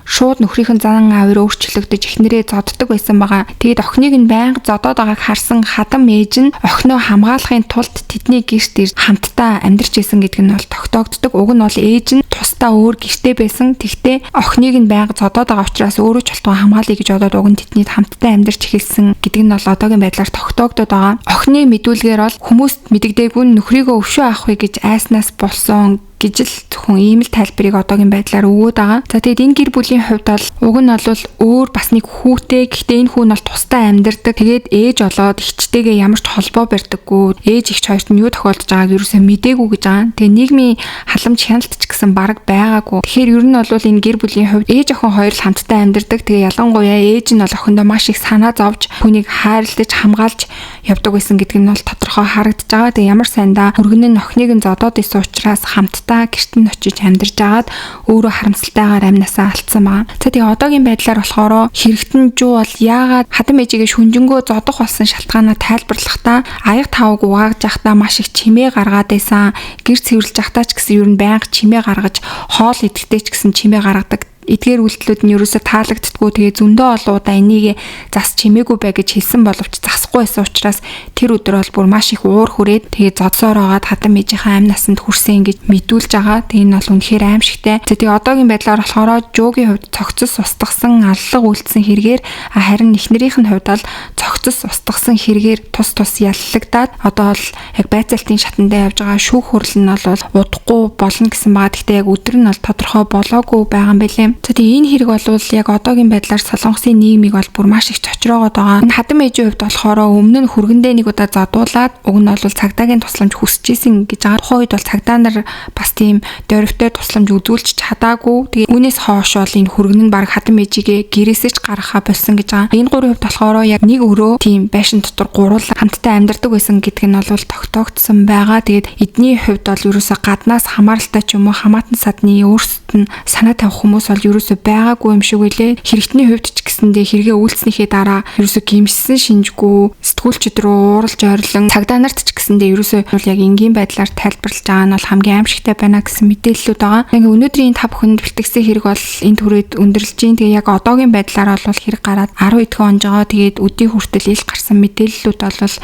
шууд нөхрийнх нь зан авир өөрчлөгдөж эхнэрээ зоддог байсан байгаа. Тэгээд охиныг нь байнга зодоод байгааг харсан хадам ээж нь охиноо хамгаалахын тулд тэдний гэрт ирж хамтдаа амьдарч исэн гэдэг нь бол тогтоогддог. Уг нь бол ээж нь тусдаа өөр гэртээ байсан. Тэгтээ охиныг нь байнга зодоод байгаа учраас өөрөө ч болтгоо хамгаалъя гэж бодоод уг нь тэдний хамтдаа амьдарч эхэлсэн гэдэг нь бол одоогийн байдлаар тогтоогдод байгаа. Охины мэдүүлгээр бол хүмүүст мэдэгдээгүй нөхрийгөө өвшөө авах вэ гэж айснаас болсон гэж л зөвхөн ийм л тайлбарыг одоогийн байдлаар өгөөд байгаа. За тэгээд энэ гэр бүлийн хувьд бол уг нь бол өөр бас нэг хүүтэй. Гэхдээ энэ хүү нь бол тусдаа амьдардаг. Тэгээд ээж болоод эгчтэйгээ ямар ч холбоо барьдаггүй. Ээж эгч хоёрт нь юу тохиолдож байгааг ерөөсөө мдээгүй гэж байгаа. Тэгээд нийгмийн халамж хяналт ч гэсэн бараг байгаагүй. Тэгэхээр ер нь бол энэ гэр бүлийн хувьд ээж охин хоёр л хамтдаа амьдардаг. Тэгээ ялангуяа ээж нь бол охиндоо маш их санаа зовж хүнийг хайрлаж хамгаалж явдаг байсан гэдэг нь бол тодорхой харагдаж байгаа. Тэгээ ямар сайндаа өргөн нь охиныг нь зодоод исэн учраас хамтдаа гэрт нь очиж амьдарч агаад өөрөө харамсалтайгаар амнасаа алдсан байгаа. За тэгээ одоогийн байдлаар болохоор хэрэгтэн жуу бол яагаад хадам ээжигээ шүнжэнгөө зодох болсон шалтгаанаа тайлбарлахдаа аяг тавг угааж явахдаа маш их чимээ гаргаад байсан. Гэр цэвэрлж явахдаа ч гэсэн ер нь байнга чимээ гаргаж, хоол идэхдээ ч гэсэн чимээ гаргадаг. Эдгээр үйлдэлүүд нь ерөөсө таалагддаггүй. Тэгээ зөндөө олон удаа энийг зас чимээгүй бай гэж хэлсэн боловч засахгүй байсан учраас тэр өдөр бол бүр маш их уур хүрээд тэгээ зодсоор байгаад хадам ээжийнхээ амь насанд хүрсэн гэж мэдүүлж байгаа. Тэгээ энэ бол үнэхээр аимшигтай. Тэгээ одоогийн байдлаар болохоор Жуугийн хувьд цогцос устгасан аллага үлдсэн хэрэгээр, харин эхнэрийнх нь хувьд бол цогцос устгасан хэрэгээр тус тус яллагдаад одоо бол яг байцаалтын шатандаа явж байгаа. Шүүх хурал нь бол удахгүй болно гэсэн байгаа. Гэхдээ яг өдөр нь бол тодорхой болоогүй байгаа юм билээ. За тэгээ энэ хэрэг бол яг одоогийн байдлаар Солонгосын нийгмийг бол бүр маш их цочроогоод байгаа. Энэ хадам ээжийн хувьд болохоор өмнө нь хүргэндээ нэг удаа зодуулаад уг нь бол цагдаагийн тусламж хүсэж исэн гэж байгаа. Тухайн үед бол цагдаа нар бас тийм дөрвтэй тусламж үзүүлж чадаагүй. Тэгээ үүнээс хойш бол энэ хүргэн нь баг хадам ээжигээ гэрээсээ ч гаргахаа болсон гэж байгаа. Энэ гурвын хувьд болохоор яг нэг өрөө тийм байшин дотор гуруула хамтдаа амьдардаг байсан гэдэг нь бол тогтоогдсон байгаа. Тэгээд эдний хувьд бол ерөөсө гаднаас хамааралтай ч юм уу хамаатан садны өөрсдөд нь санаа тавих хүмүүс бол ерөөсөө байгаагүй юм шиг байлээ. Хэрэгтний хувьд ч гэсэндээ хэрэгээ үйлснийхээ дараа ерөөсөө гимшсэн шинжгүй, сэтгүүлчд рүү ууралж ойрлон, цагдаа нарт ч гэсэндээ ерөөсөө бол яг энгийн байдлаар тайлбарлаж байгаа нь бол хамгийн аимшигтай байна гэсэн мэдээллүүд байгаа. Ингээ өнөөдрийн та бүхэнд бэлтгэсэн хэрэг бол энэ түрээд өндөрлөж чинь. Тэгээ яг одоогийн байдлаар бол хэрэг гараад 10 эдхэн онж байгаа. Тэгээд өдний хүртэл ил гарсан мэдээллүүд бол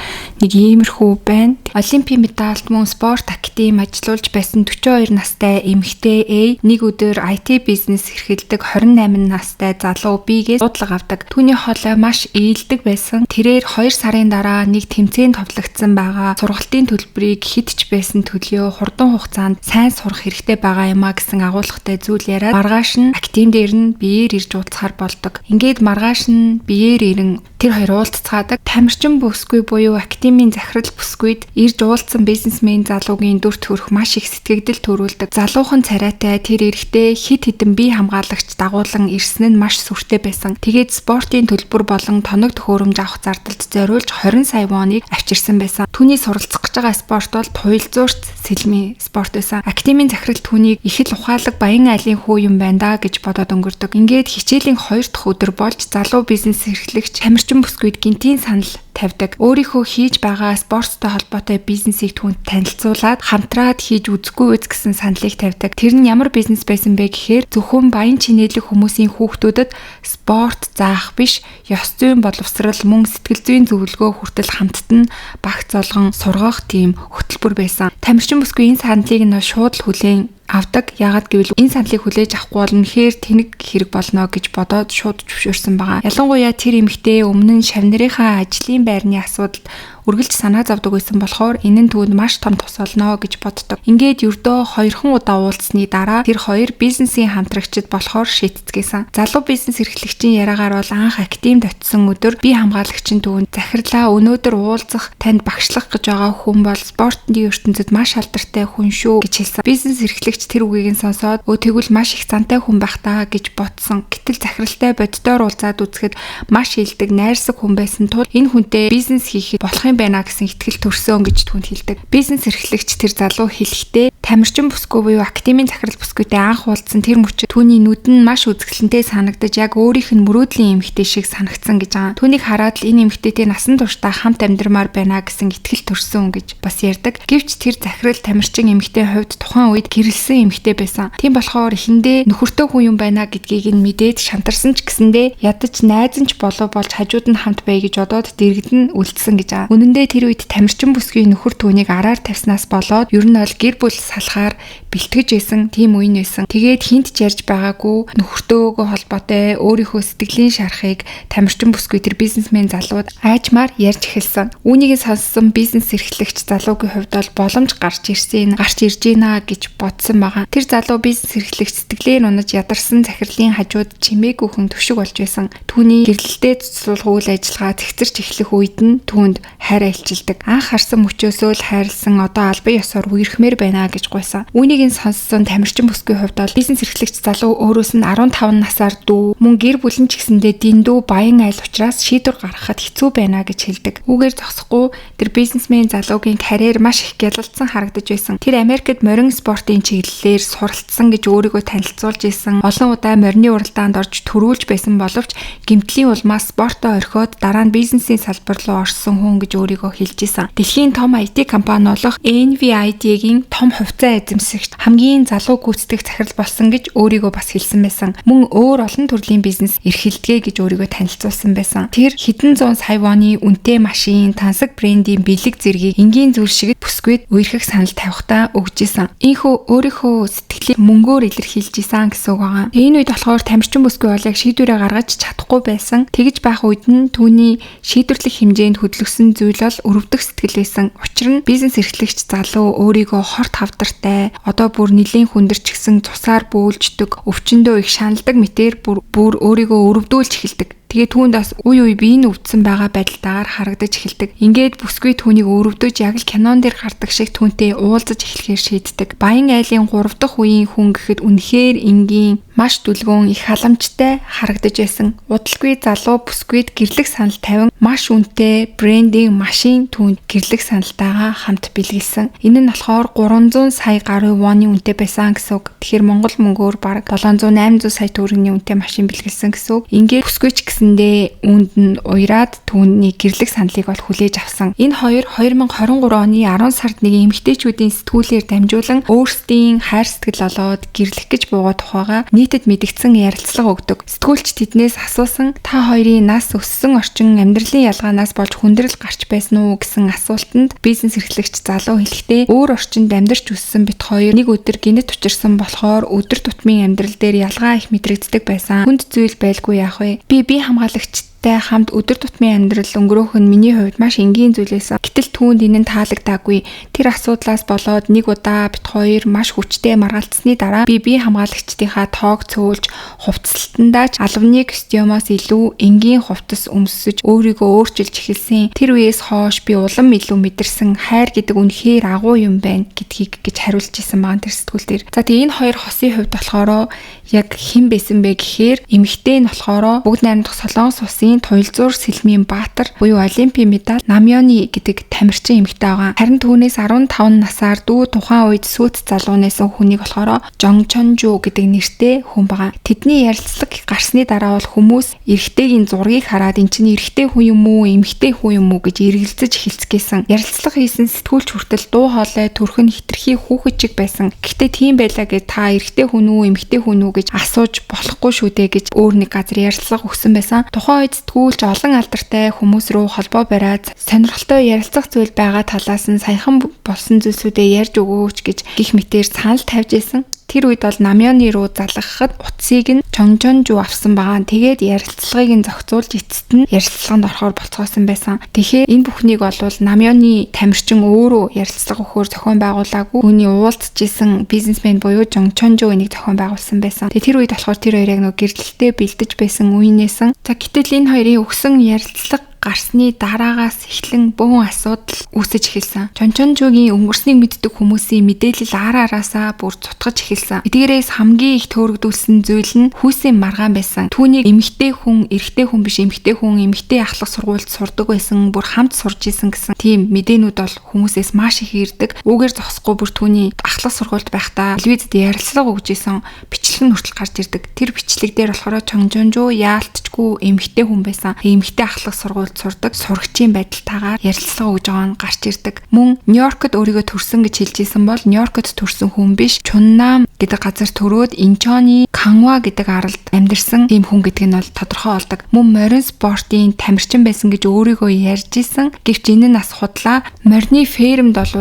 нэг иймэрхүү байна. Олимпийн медальд мөн спорт академи ажиллуулж байсан 42 настай эмэгтэй A нэг өдөр IT бизнес эрхэлдэг 28 настай залуу B-гээс дуудлага авдаг. Түүний хоолой маш ээлдэг байсан. Тэрээр 2 сарын дараа нэг тэмцээнд товлогдсон байгаа. Сургалтын төлбөрийг хэд ч байсан төлөё, хурдан хугацаанд сайн сурах хэрэгтэй байгаа юм а гэсэн агуулгатай зүйл яриад маргааш нь академи дээр нь биеэр ирж уулзахар болдог. Ингээд маргааш нь биеэр ирэн тэр хоёр уулзцаадаг. Тамирчин бүсгүй буюу академийн захирал бүсгүйд ирж уулзсан бизнесмен залуугийн дүр төрх маш их сэтгэгдэл төрүүлдэг. Залуухан царайтай тэр эрэхтэй хэд хэдэн бие хамгаалагч дагуулan ирсэн нь маш сүртэй байсан. Тэгээд спортын төлбөр болон тоног төхөөрөмж авах зардалд зориулж 20 сая воныг авчирсан байсан. Түүний суралцах гэж байгаа спорт бол туйлзуурт сэлмийн спорт байсан. Академийн захирал түүнийг их л ухаалаг баян айлын хүү юм байна да гэж бодоод өнгөрдөг. Ингээд хичээлийн 2 дахь өдөр болж залуу бизнес эрхлэгч тамирчин бүсгүйд гинтийн санал тавьдаг. Өөрийнхөө хийж байгаа спорттой холбоотой бизнесийг түүнд танилцуулаад хамтраад хийж үзэхгүй үз гэсэн саналыг тавьдаг. Тэр нь ямар бизнес байсан бэ гэхээр зөвхөн баян чинээлэг хүмүүсийн хүүхдүүдэд спорт заах биш, ёс зүйн боловсрал мөн сэтгэл зүйн зөвлөгөө хүртэл хамтд нь багц олгон сургах тийм хөтөлбөр байсан. Тамирчин бүсгүй энэ саналыг нь шууд л хүлээн авдаг. Яагаад гэвэл энэ саналыг хүлээж авахгүй бол үнэхээр тэнэг хэрэг болно гэж бодоод шууд зөвшөөрсөн байгаа. Ялангуяа тэр эмэгтэй өмнө нь шавнырынхаа ажлын байрны асуудалд үргэлж санаа зовдөг байсан болохоор энэ нь түүнд маш том тус болно гэж боддог. Ингээд ердөө 2хан удаа уулзсны дараа тэр хоёр бизнесийн хамтрагчид болохоор шийтцгээсэн. Залуу бизнес эрхлэгчийн яриагаар бол анх академид очисон өдөр бие хамгаалагчийн түүнд захирлаа өнөөдөр уулзах танд багшлах гэж байгаа хүн бол спортын ертөнцид маш алдартай хүн шүү гэж хэлсэн. Бизнес эрхлэгч тэр үгийг нь сонсоод өө тэгвэл маш их зантай хүн байх таа гэж бодсон. Гэтэл захиралтай боддоор уулзаад үзэхэд маш илдэг найрсаг хүн байсан тул энэ хүнтэй бизнес хийхэд болох юм байна гэсэн итгэл төрсөн гэж түүнд хэлдэг. Бизнес эрхлэгч тэр залуу хэлэхдээ тамирчин бүсгүй буюу академийн захирал бүсгүйтэй анх уулзсан тэр мөчид түүний нүд нь маш үзэсгэлэнтэй санагдаж яг өөрийнх нь мөрөөдлийн эмэгтэй шиг санагдсан гэж байгаа. Түүнийг хараад л энэ эмэгтэйтэй насан туршдаа хамт амьдрмаар байна гэсэн итгэл төрсөн гэж бас ярьдаг. Гэвч тэр захирал тамирчин эмэгтэй хувьд тухайн үед гэрэлсэн эмэгтэй байсан. Тийм болохоор эхэндээ нөхөртөө хүн юм байна гэдгийг нь мэдээд шантарсан ч гэсэндээ ядаж найз нь ч болов болж хажууд нь хамт бай гэж бодоод дэргэд нь үлдсэн гэж байгаа. Үнэндээ тэр үед тамирчин бүсгүй нөхөр түүнийг араар тавьснаас болоод ер нь бол гэр бүл салахаар бэлтгэж байсан тийм үе нь байсан. Тэгээд хинт ч ярьж байгаагүй нөхөртөөгөө холбоотой өөрийнхөө сэтгэлийн шарахыг тамирчин бүсгүй тэр бизнесмен залууд айжмаар ярьж эхэлсэн. Үүнийг нь сонссон бизнес эрхлэгч залуугийн хувьд бол боломж гарч ирсэн, гарч ирж гинэ гэж бодсон байгаа. Тэр залуу бизнес эрхлэгч сэтгэлээр унаж ядарсан захирлын хажууд чимээгүйхэн төшөг болж байсан. Түүний гэрлэлтэд цуцлуулах үйл ажиллагаа цэгцэрч эхлэх үед нь түүнд хайраа илчилдэг. Анх харсан мөчөөсөө л хайрлсан одоо албан ёсоор үерхмээр байна гэж гуйсан. Үүнийг нь сонссон тамирчин бүсгүй хувьд бол бизнес эрхлэгч залуу өөрөөс нь 15 насаар дүү мөн гэр бүл нь ч гэсэндээ дэндүү баян айл учраас шийдвэр гаргахад хэцүү байна гэж хэлдэг. Үүгээр зогсохгүй тэр бизнесмен залуугийн карьер маш их гялалцсан харагдаж байсан. Тэр Америкт морин спортын чиглэлээр суралцсан гэж өөрийгөө танилцуулж исэн. Олон удаа морины уралдаанд орж төрүүлж байсан боловч гэмтлийн улмаас спортоо орхиод дараа нь бизнесийн салбар руу орсон хүн гэж өөрийгөө хэлж исэн. Дэлхийн том IT компани болох NVIDIA-гийн том хувьцаа эзэмшигч, хамгийн залуу гүйцэтгэх захирал болсон гэж өөрийгөө бас хэлсэн байсан. Мөн өөр олон төрлийн бизнес эрхэлдэг гэж өөрийгөө танилцуулсан байсан. Тэр хэдэн зуун сая воны үнэтэй машин, тансаг брендийн бэлэг зэргийг энгийн зүйл шиг бүсгүйд үерхэх санал тавихтаа өгч исэн. Ийхүү өөрийнхөө сэтгэлийг мөнгөөр илэрхийлж исэн гэсэн үг байгаа. Энэ үед болохоор тамирчин бүсгүй бол яг шийдвэрээ гаргаж чадахгүй байсан. Тэгж байх үед нь түүний шийдвэрлэх хэмжээнд хөдлөсөн зүйл бол өрөвдөх сэтгэл байсан. Учир нь бизнес эрхлэгч залуу өөрийгөө хорт хавдартай, одоо бүр нэлийн хүндэрч гисэн цусаар бөөлждөг, өвчнөдөө их шаналдаг мэтэр бүр өөрийгөө өрөвдүүлж эхэлдэг. Тэгээ түүнд бас үе үе бие нь өвдсөн байгаа байдалтайгаар харагдаж эхэлдэг. Ингээд бүсгүй түүнийг өрөвдөж яг л кинон дээр гардаг шиг түүнтэй уулзаж эхлэхээр шийддэг. Баян айлын 3 дахь үеийн хүн гэхэд үнэхээр энгийн, маш дүлгөөн, их халамжтай харагдаж байсан. Удалгүй залуу бүсгүйд гэрлэх санал тавин маш үнэтэй брендинг машин түүнд гэрлэх саналтайгаа хамт бэлгэлсэн. Энэ нь болохоор 300 сая гаруй воны үнэтэй байсан гэсэн үг. Тэгэхээр Монгол мөнгөөр бараг 700 800 сая төгрөгийн үнэтэй машин бэлгэлсэн гэсэн үг. Ингээд бүсгүй ч гэсэндээ үүнд нь уяраад түүний гэрлэх саналыг бол хүлээж авсан. Энэ хоёр 2023 оны 10 сард нэг эмэгтэйчүүдийн сэтгүүлээр дамжуулан өөрсдийн хайр сэтгэл олоод гэрлэх гэж буугаа тухайга нийтэд мэдэгдсэн ярилцлага өгдөг. Сэтгүүлч тэднээс асуусан та хоёрын нас өссөн орчин амьдралын ялгаанаас болж хүндрэл гарч байсан уу гэсэн асуултанд бизнес эрхлэгч залуу хэлэхдээ өөр орчинд амьдарч өссөн бит хоёр нэг өдөр гинэт учирсан болохоор өдөр тутмын амьдрал дээр ялгаа их мэдрэгддэг байсан. Хүнд зүйл байлгүй яах вэ? Би бие хамгаалагчтай хамт өдөр тутмын амьдрал өнгөрөөх нь миний хувьд маш энгийн зүйл байсан. Гэтэл түүнд энэ нь таалагдаагүй. Тэр асуудлаас болоод нэг удаа бит хоёр маш хүчтэй маргалдсаны дараа би бие хамгаалагчдынхаа тоог цөөлж хувцлалтандаа ч албаны костюмоос илүү энгийн хувцас өмсөж өөрийгөө өөрчилж эхэлсэн. Тэр үеэс хойш би улам илүү мэдэрсэн хайр гэдэг үнэхээр агуу юм байна гэдгийг гэж хариулж исэн байгаа тэр сэтгүүл дээр. За тэгээ энэ хоёр хосын хувьд болохоор яг хэн байсан бэ гэхээр эмэгтэй нь болохоор бүгд найрамдах Солонгос улсын туйлзуур сэлмийн баатар буюу олимпийн медаль Намёны гэдэг тамирчин эмэгтэй байгаа. Харин түүнээс 15 насаар дүү тухайн үед сүйт залуу нээсэн хүнийг болохоор Жон Чонжу гэдэг нэртэй хүн байгаа. Тэдний ярилцлага гарсны дараа бол хүмүүс эрэгтэйгийн зургийг хараад эн чинь эрэгтэй хүн юм уу, эмэгтэй хүн юм уу гэж эргэлзэж эхэлцгээсэн. Ярилцлага хийсэн сэтгүүлч хүртэл дуу хоолой төрхөн хитрхи хүүхэд чиг байсан. Гэхдээ тийм байлаа гэж та эрэгтэй хүн үү, эмэгтэй хүн үү гэж асууж болохгүй шүү дээ гэж өөр нэг газар ярилцлага өгсөн байсан. Тухайн үед сэтгүүлч олон алдартай хүмүүс рүү холбоо бариад сонирхолтой ярилцах зүйл байгаа талаас нь саяхан болсон зүйлсүүдээ ярьж өгөөч гэж гих мэтээр санал тавьж исэн. Тэр үед бол Намёны руу залгахад утсыг нь Чончонжу авсан байгаа. Тэгээд ярилцлагыг нь зохицуулж эцэст нь ярилцлаганд орохоор болцгоосон байсан. Тэгэхээр энэ бүхнийг бол Намёны тамирчин өөрөө ярилцлага өгөхөөр зохион байгуулаагүй. Үүний уулзж исэн бизнесмен буюу Чончонжу энийг зохион байгуулсан байсан. Тэгээд тэр үед болохоор тэр хоёр яг нэг гэрлэлтэд бэлдэж байсан үеийнээсэн. За гэтэл энэ хоёрын өгсөн ярилцлага гарсны дараагаас эхлэн бөөн асуудал үүсэж эхэлсэн. Чончонжугийн өнгөрснийг мэддэг хүмүүсийн мэдээлэл ар араасаа бүр цутгаж эхэлсэн. Эдгээрээс хамгийн их төөрөгдүүлсэн зүйл нь хүүсийн маргаан байсан. Түүнийг эмэгтэй хүн, эрэгтэй хүн биш эмэгтэй хүн, эмэгтэй ахлах сургуульд сурдаг байсан, бүр хамт сурж исэн гэсэн тийм мэдээнүүд бол хүмүүсээс маш их ирдэг. Үүгээр зогсохгүй бүр түүний ахлах сургуульд байхдаа телевизэд ярилцлага өгж исэн бичлэг нь хүртэл гарч ирдэг. Тэр бичлэг дээр болохоор Чончонжу яалтчгүй эмэгтэй хүн байсан. Эмэгтэй ахлах сургуульд сурдаг сурагчийн байдалтайгаар ярилцлага өгж байгаа нь гарч ирдэг. Мөн Нью-Йоркод өөрийгөө төрсөн гэж хэлж исэн бол Нью-Йоркод төрсөн хүн биш, Чуннам гэдэг газар төрөөд Инчоны Канва гэдэг аралд амьдарсан тийм хүн гэдэг нь бол тодорхой болдог. Мөн морин спортын тамирчин байсан гэж өөрийгөө ярьж исэн. Гэвч энэ нь бас худлаа. Морины фермд бол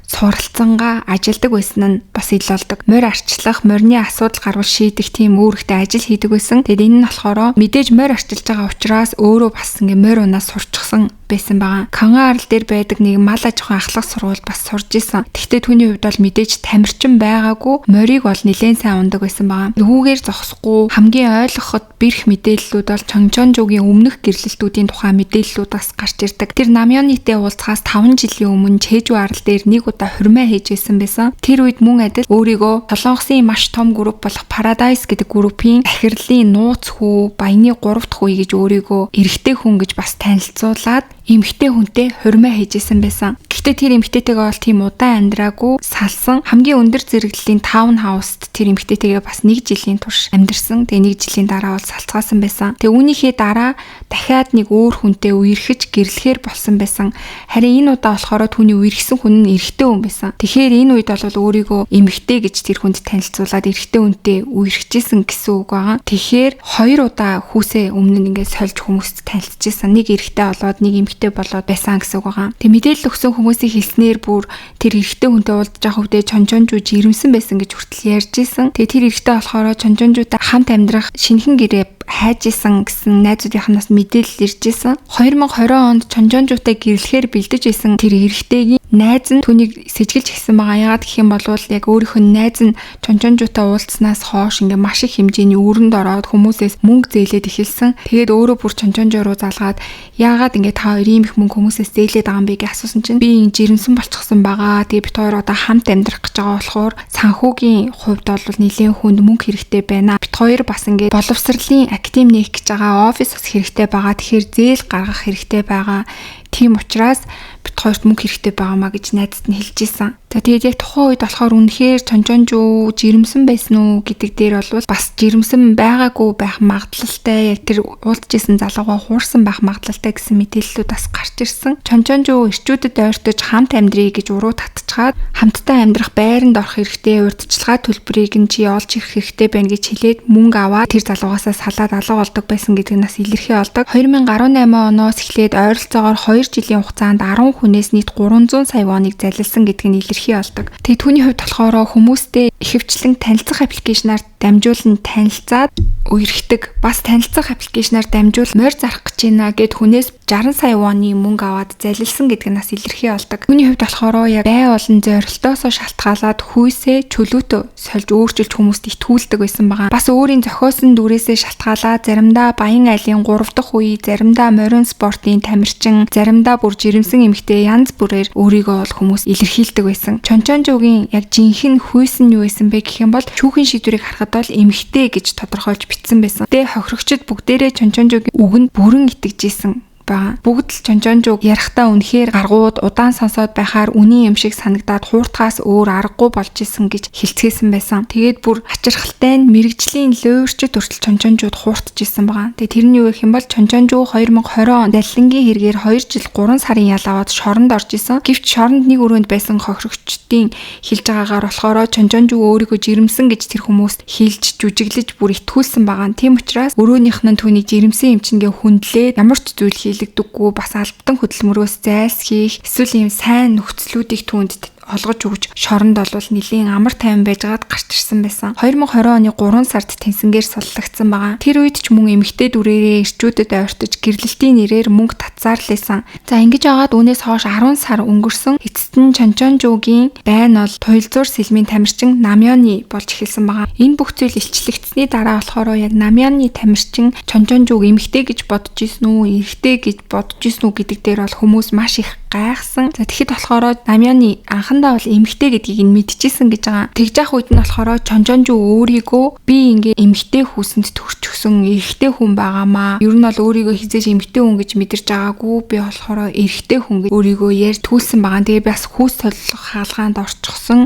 суралцангаа ажилдаг байсан нь бас ил болдог. Морь арчлах, морины асуудал гарвал шийдэх тийм үүрэгтэй ажил хийдэг байсан. Тэгэд энэ нь болохоор мэдээж морь арчилж байгаа учраас өөрөө бас ингээ морь унаас сурчсан байсан байгаа. Канга арал дээр байдаг нэг мал аж ахуйн ахлах сургуульд бас сурж исэн. Гэхдээ түүний хувьд бол мэдээж тамирчин байгаагүй, морийг бол нэлээд сайн ундаг байсан байгаа. Үүгээр зогсохгүй хамгийн ойлгоход бэрх мэдээллүүд бол Чончонжугийн өмнөх гэрлэлтүүдийн тухай мэдээллүүд бас гарч ирдэг. Тэр Намёнитэй уулзахаас 5 жилийн өмнө Чэжү арал дээр нэг удаа хурмаа хийж байсан байсан. Тэр үед мөн адил өөрийгөө Солонгосын маш том групп болох Paradise гэдэг группийн ахирлын нууц хүү, баяны 3 дахь үе гэж өөрийгөө эрэгтэй хүн гэж бас танилцуулаад эмэгтэй хүнтэй хурмаа хийжсэн байсан. Гэхдээ тэр эмэгтэйтэйгээ бол тийм удаан амьдраагүй салсан. Хамгийн өндөр зэрэглэлийн таун хауст тэр эмэгтэйтэйгээ бас 1 жилийн турш амьдарсан. Тэгээ 1 жилийн дараа бол салцгаасан байсан. Тэгээ үүнийхээ дараа дахиад нэг өөр хүнтэй үерхэж гэрлэхээр болсон байсан. Харин энэ удаа болохоор түүний үерхсэн хүн нь эрэгтэй хүн байсан. Тэгэхээр энэ үед бол өөрийгөө эмэгтэй гэж тэр хүнд танилцуулаад эрэгтэй хүнтэй үерхэжсэн гэсэн үг байгаа. Тэгэхээр хоёр удаа хүүсээ өмнө нь ингээд сольж хүмүүст танилцчихсан. Нэг эрэгтэй болоод нэг эмэгтэй болоод байсан гэсэн үг байгаа. Тэгээ мэдээлэл өгсөн хүмүүсийн хэлснээр бүр тэр эрэгтэй хүнтэй уулзж байгаа үедээ Чончонжу жирэмсэн байсан гэж хүртэл ярьж исэн. Тэгээ тэр эрэгтэй болохоор Чончонжутай хамт амьдрах шинэхэн гэрээ хайж исэн гэсэн найзуудынханаас мэдээлэл ирж исэн. 2020 онд Чонжонжуутай гэрлэхээр бэлдэж исэн тэр эрэгтэйгийн найз нь түүнийг сэжиглэж гисэн байгаа. Яагаад гэх юм бол яг өөрийнх нь найз нь Чонжонжуутай уулзсанаас хойш ингээ маш их хэмжээний үүрэнд ороод хүмүүсээс мөнгө зээлээд эхэлсэн. Тэгээд өөрөө бүр Чонжонжуу руу залгаад яагаад ингээ та хоёр ийм их мөнгө хүмүүсээс зээлээд байгаа юм бэ гэж асуусан чинь би ингэ жирэмсэн болчихсон байгаа. Тэгээ бид хоёр одоо хамт амьдрах гэж байгаа болохоор санхүүгийн хувьд бол нэлээд хүнд мөнгө хэрэгтэй байна. Бид хоёр бас ингээ боловсролын академи нээх гэж байгаа, офис бас хэрэгтэй байгаа. Тэгэхээр зээл гаргах хэрэгтэй байгаа. Тийм учраас бид хоёрт мөнгө хэрэгтэй байгаамаа гэж найзад нь хэлж исэн. За тэгээд яг тухайн үед болохоор үнэхээр Чонжонжуу жирэмсэн байсан уу гэдэг дээр бол бас жирэмсэн байгаагүй байх магадлалтай, яг тэр уулзж исэн залуугаа хуурсан байх магадлалтай гэсэн мэдээллүүд бас гарч ирсэн. Чонжонжуу эрчүүдэд ойртож хамт амьдрий гэж уруу татчихад хамтдаа амьдрах байранд орох хэрэгтэй, урьдчилгаа төлбөрийг нь чи олж ирэх хэрэгтэй байна гэж хэлээд мөнгө аваад тэр залуугаасаа салаад алга болдог байсан гэдэг нь бас илэрхий болдог. 2018 оноос эхлээд ойролцоогоор 2 жилийн хугацаанд 10 хүнээс нийт 300 сая воныг залилсан гэдэг нь илэрхий болдог. Тэгээ түүний хувьд болохоор хүмүүстэй ихэвчлэн танилцах application аар дамжуулан танилцаад үерхдэг. Бас танилцах application аар дамжуул морь зарах гэж байна гэд хүнээс 60 сая воны мөнгө аваад залилсан гэдэг нь бас илэрхий болдог. Түүний хувьд болохоор яг бай болон зорилтоосоо шалтгаалаад хүйсээ чөлөөтөө сольж өөрчилж хүмүүст итгүүлдэг байсан байгаа. Бас өөрийн зохиосон дүрээсээ шалтгаалаад заримдаа баян айлын 3 дахь үе, заримдаа морин спортын тамирчин, заримдаа бүр жирэмсэн эмэгтэй янз бүрээр өөрийгөө бол хүмүүс илэрхийлдэг байсан. Чончонжуугийн яг жинхэнэ хүйс нь юу байсан бэ гэх юм бол шүүхийн шийдвэрийг харахад бол эмэгтэй гэж тодорхойлж бичсэн байсан. Тэгээ хохирогчид бүгдээрээ Чончонжуугийн үгэнд бүрэн итгэж исэн байгаа. Бүгд л Чончонжууг ярихтаа үнэхээр гаргууд удаан сонсоод байхаар үнийн юм шиг санагдаад хууртахаас өөр аргагүй болж исэн гэж хэлцгээсэн байсан. Тэгээд бүр ачирхалтай нь мэргэжлийн луйварчид хүртэл Чончонжууд хууртаж исэн байгаа. Тэгээд тэр нь юу гэх юм бол Чончонжуу 2020 он заллингийн хэрэгээр 2 жил 3 сарын ял аваад шоронд орж исэн. Гэвч шоронд нэг өрөөнд байсан хохирогчдын хэлж байгаагаар болохоор Чончонжуу өөрийгөө жирэмсэн гэж тэр хүмүүст хэлж жүжиглэж бүр итгүүлсэн байгаа. Тийм учраас өрөөнийх нь түүнийг жирэмсэн юм чинь гээ хүндлээд ямар ч зүйл хийлэгдэггүй, бас албатан хөдөлмөрөөс зайлсхийх эсвэл ийм сайн нөхцлүүдийг түүнд олгож өгч шоронд бол нэлийн амар тайван байжгаад гарч ирсэн байсан. 2020 оны 3 сард тэнсэнгээр суллагдсан байгаа. Тэр үед ч мөн эмэгтэй дүрээрээ эрчүүдэд ойртож гэрлэлтийн нэрээр мөнгө татсаар л исэн. За ингэж агаад үүнээс хойш 10 сар өнгөрсөн. Эцэст нь Чончонжуугийн байн бол туйлзуур сэлмийн тамирчин Намёны болж эхэлсэн байгаа. Энэ бүх зүйл илчлэгдсэний дараа болохоор яг Намёны тамирчин Чончонжууг эмэгтэй гэж бодож исэн үү, эрэгтэй гэж бодож исэн үү гэдэг дээр бол хүмүүс маш их гайхсан. За тэгэхэд болохоор Намёны анхандаа бол эмэгтэй гэдгийг нь мэдчихсэн гэж байгаа. Тэгж явах үед нь болохоор Чончонжуу өөрийгөө би ингээ эмэгтэй хүүсэнд төрчихсөн эрэгтэй хүн байгаамаа. Ер нь бол өөрийгөө хизээж эмэгтэй хүн гэж мэдэрч байгаагүй. Би болохоор эрэгтэй хүн гэж өөрийгөө ярьж түүсэн байгаа. Тэгээ бас хүүс солих хаалгаанд орчихсон,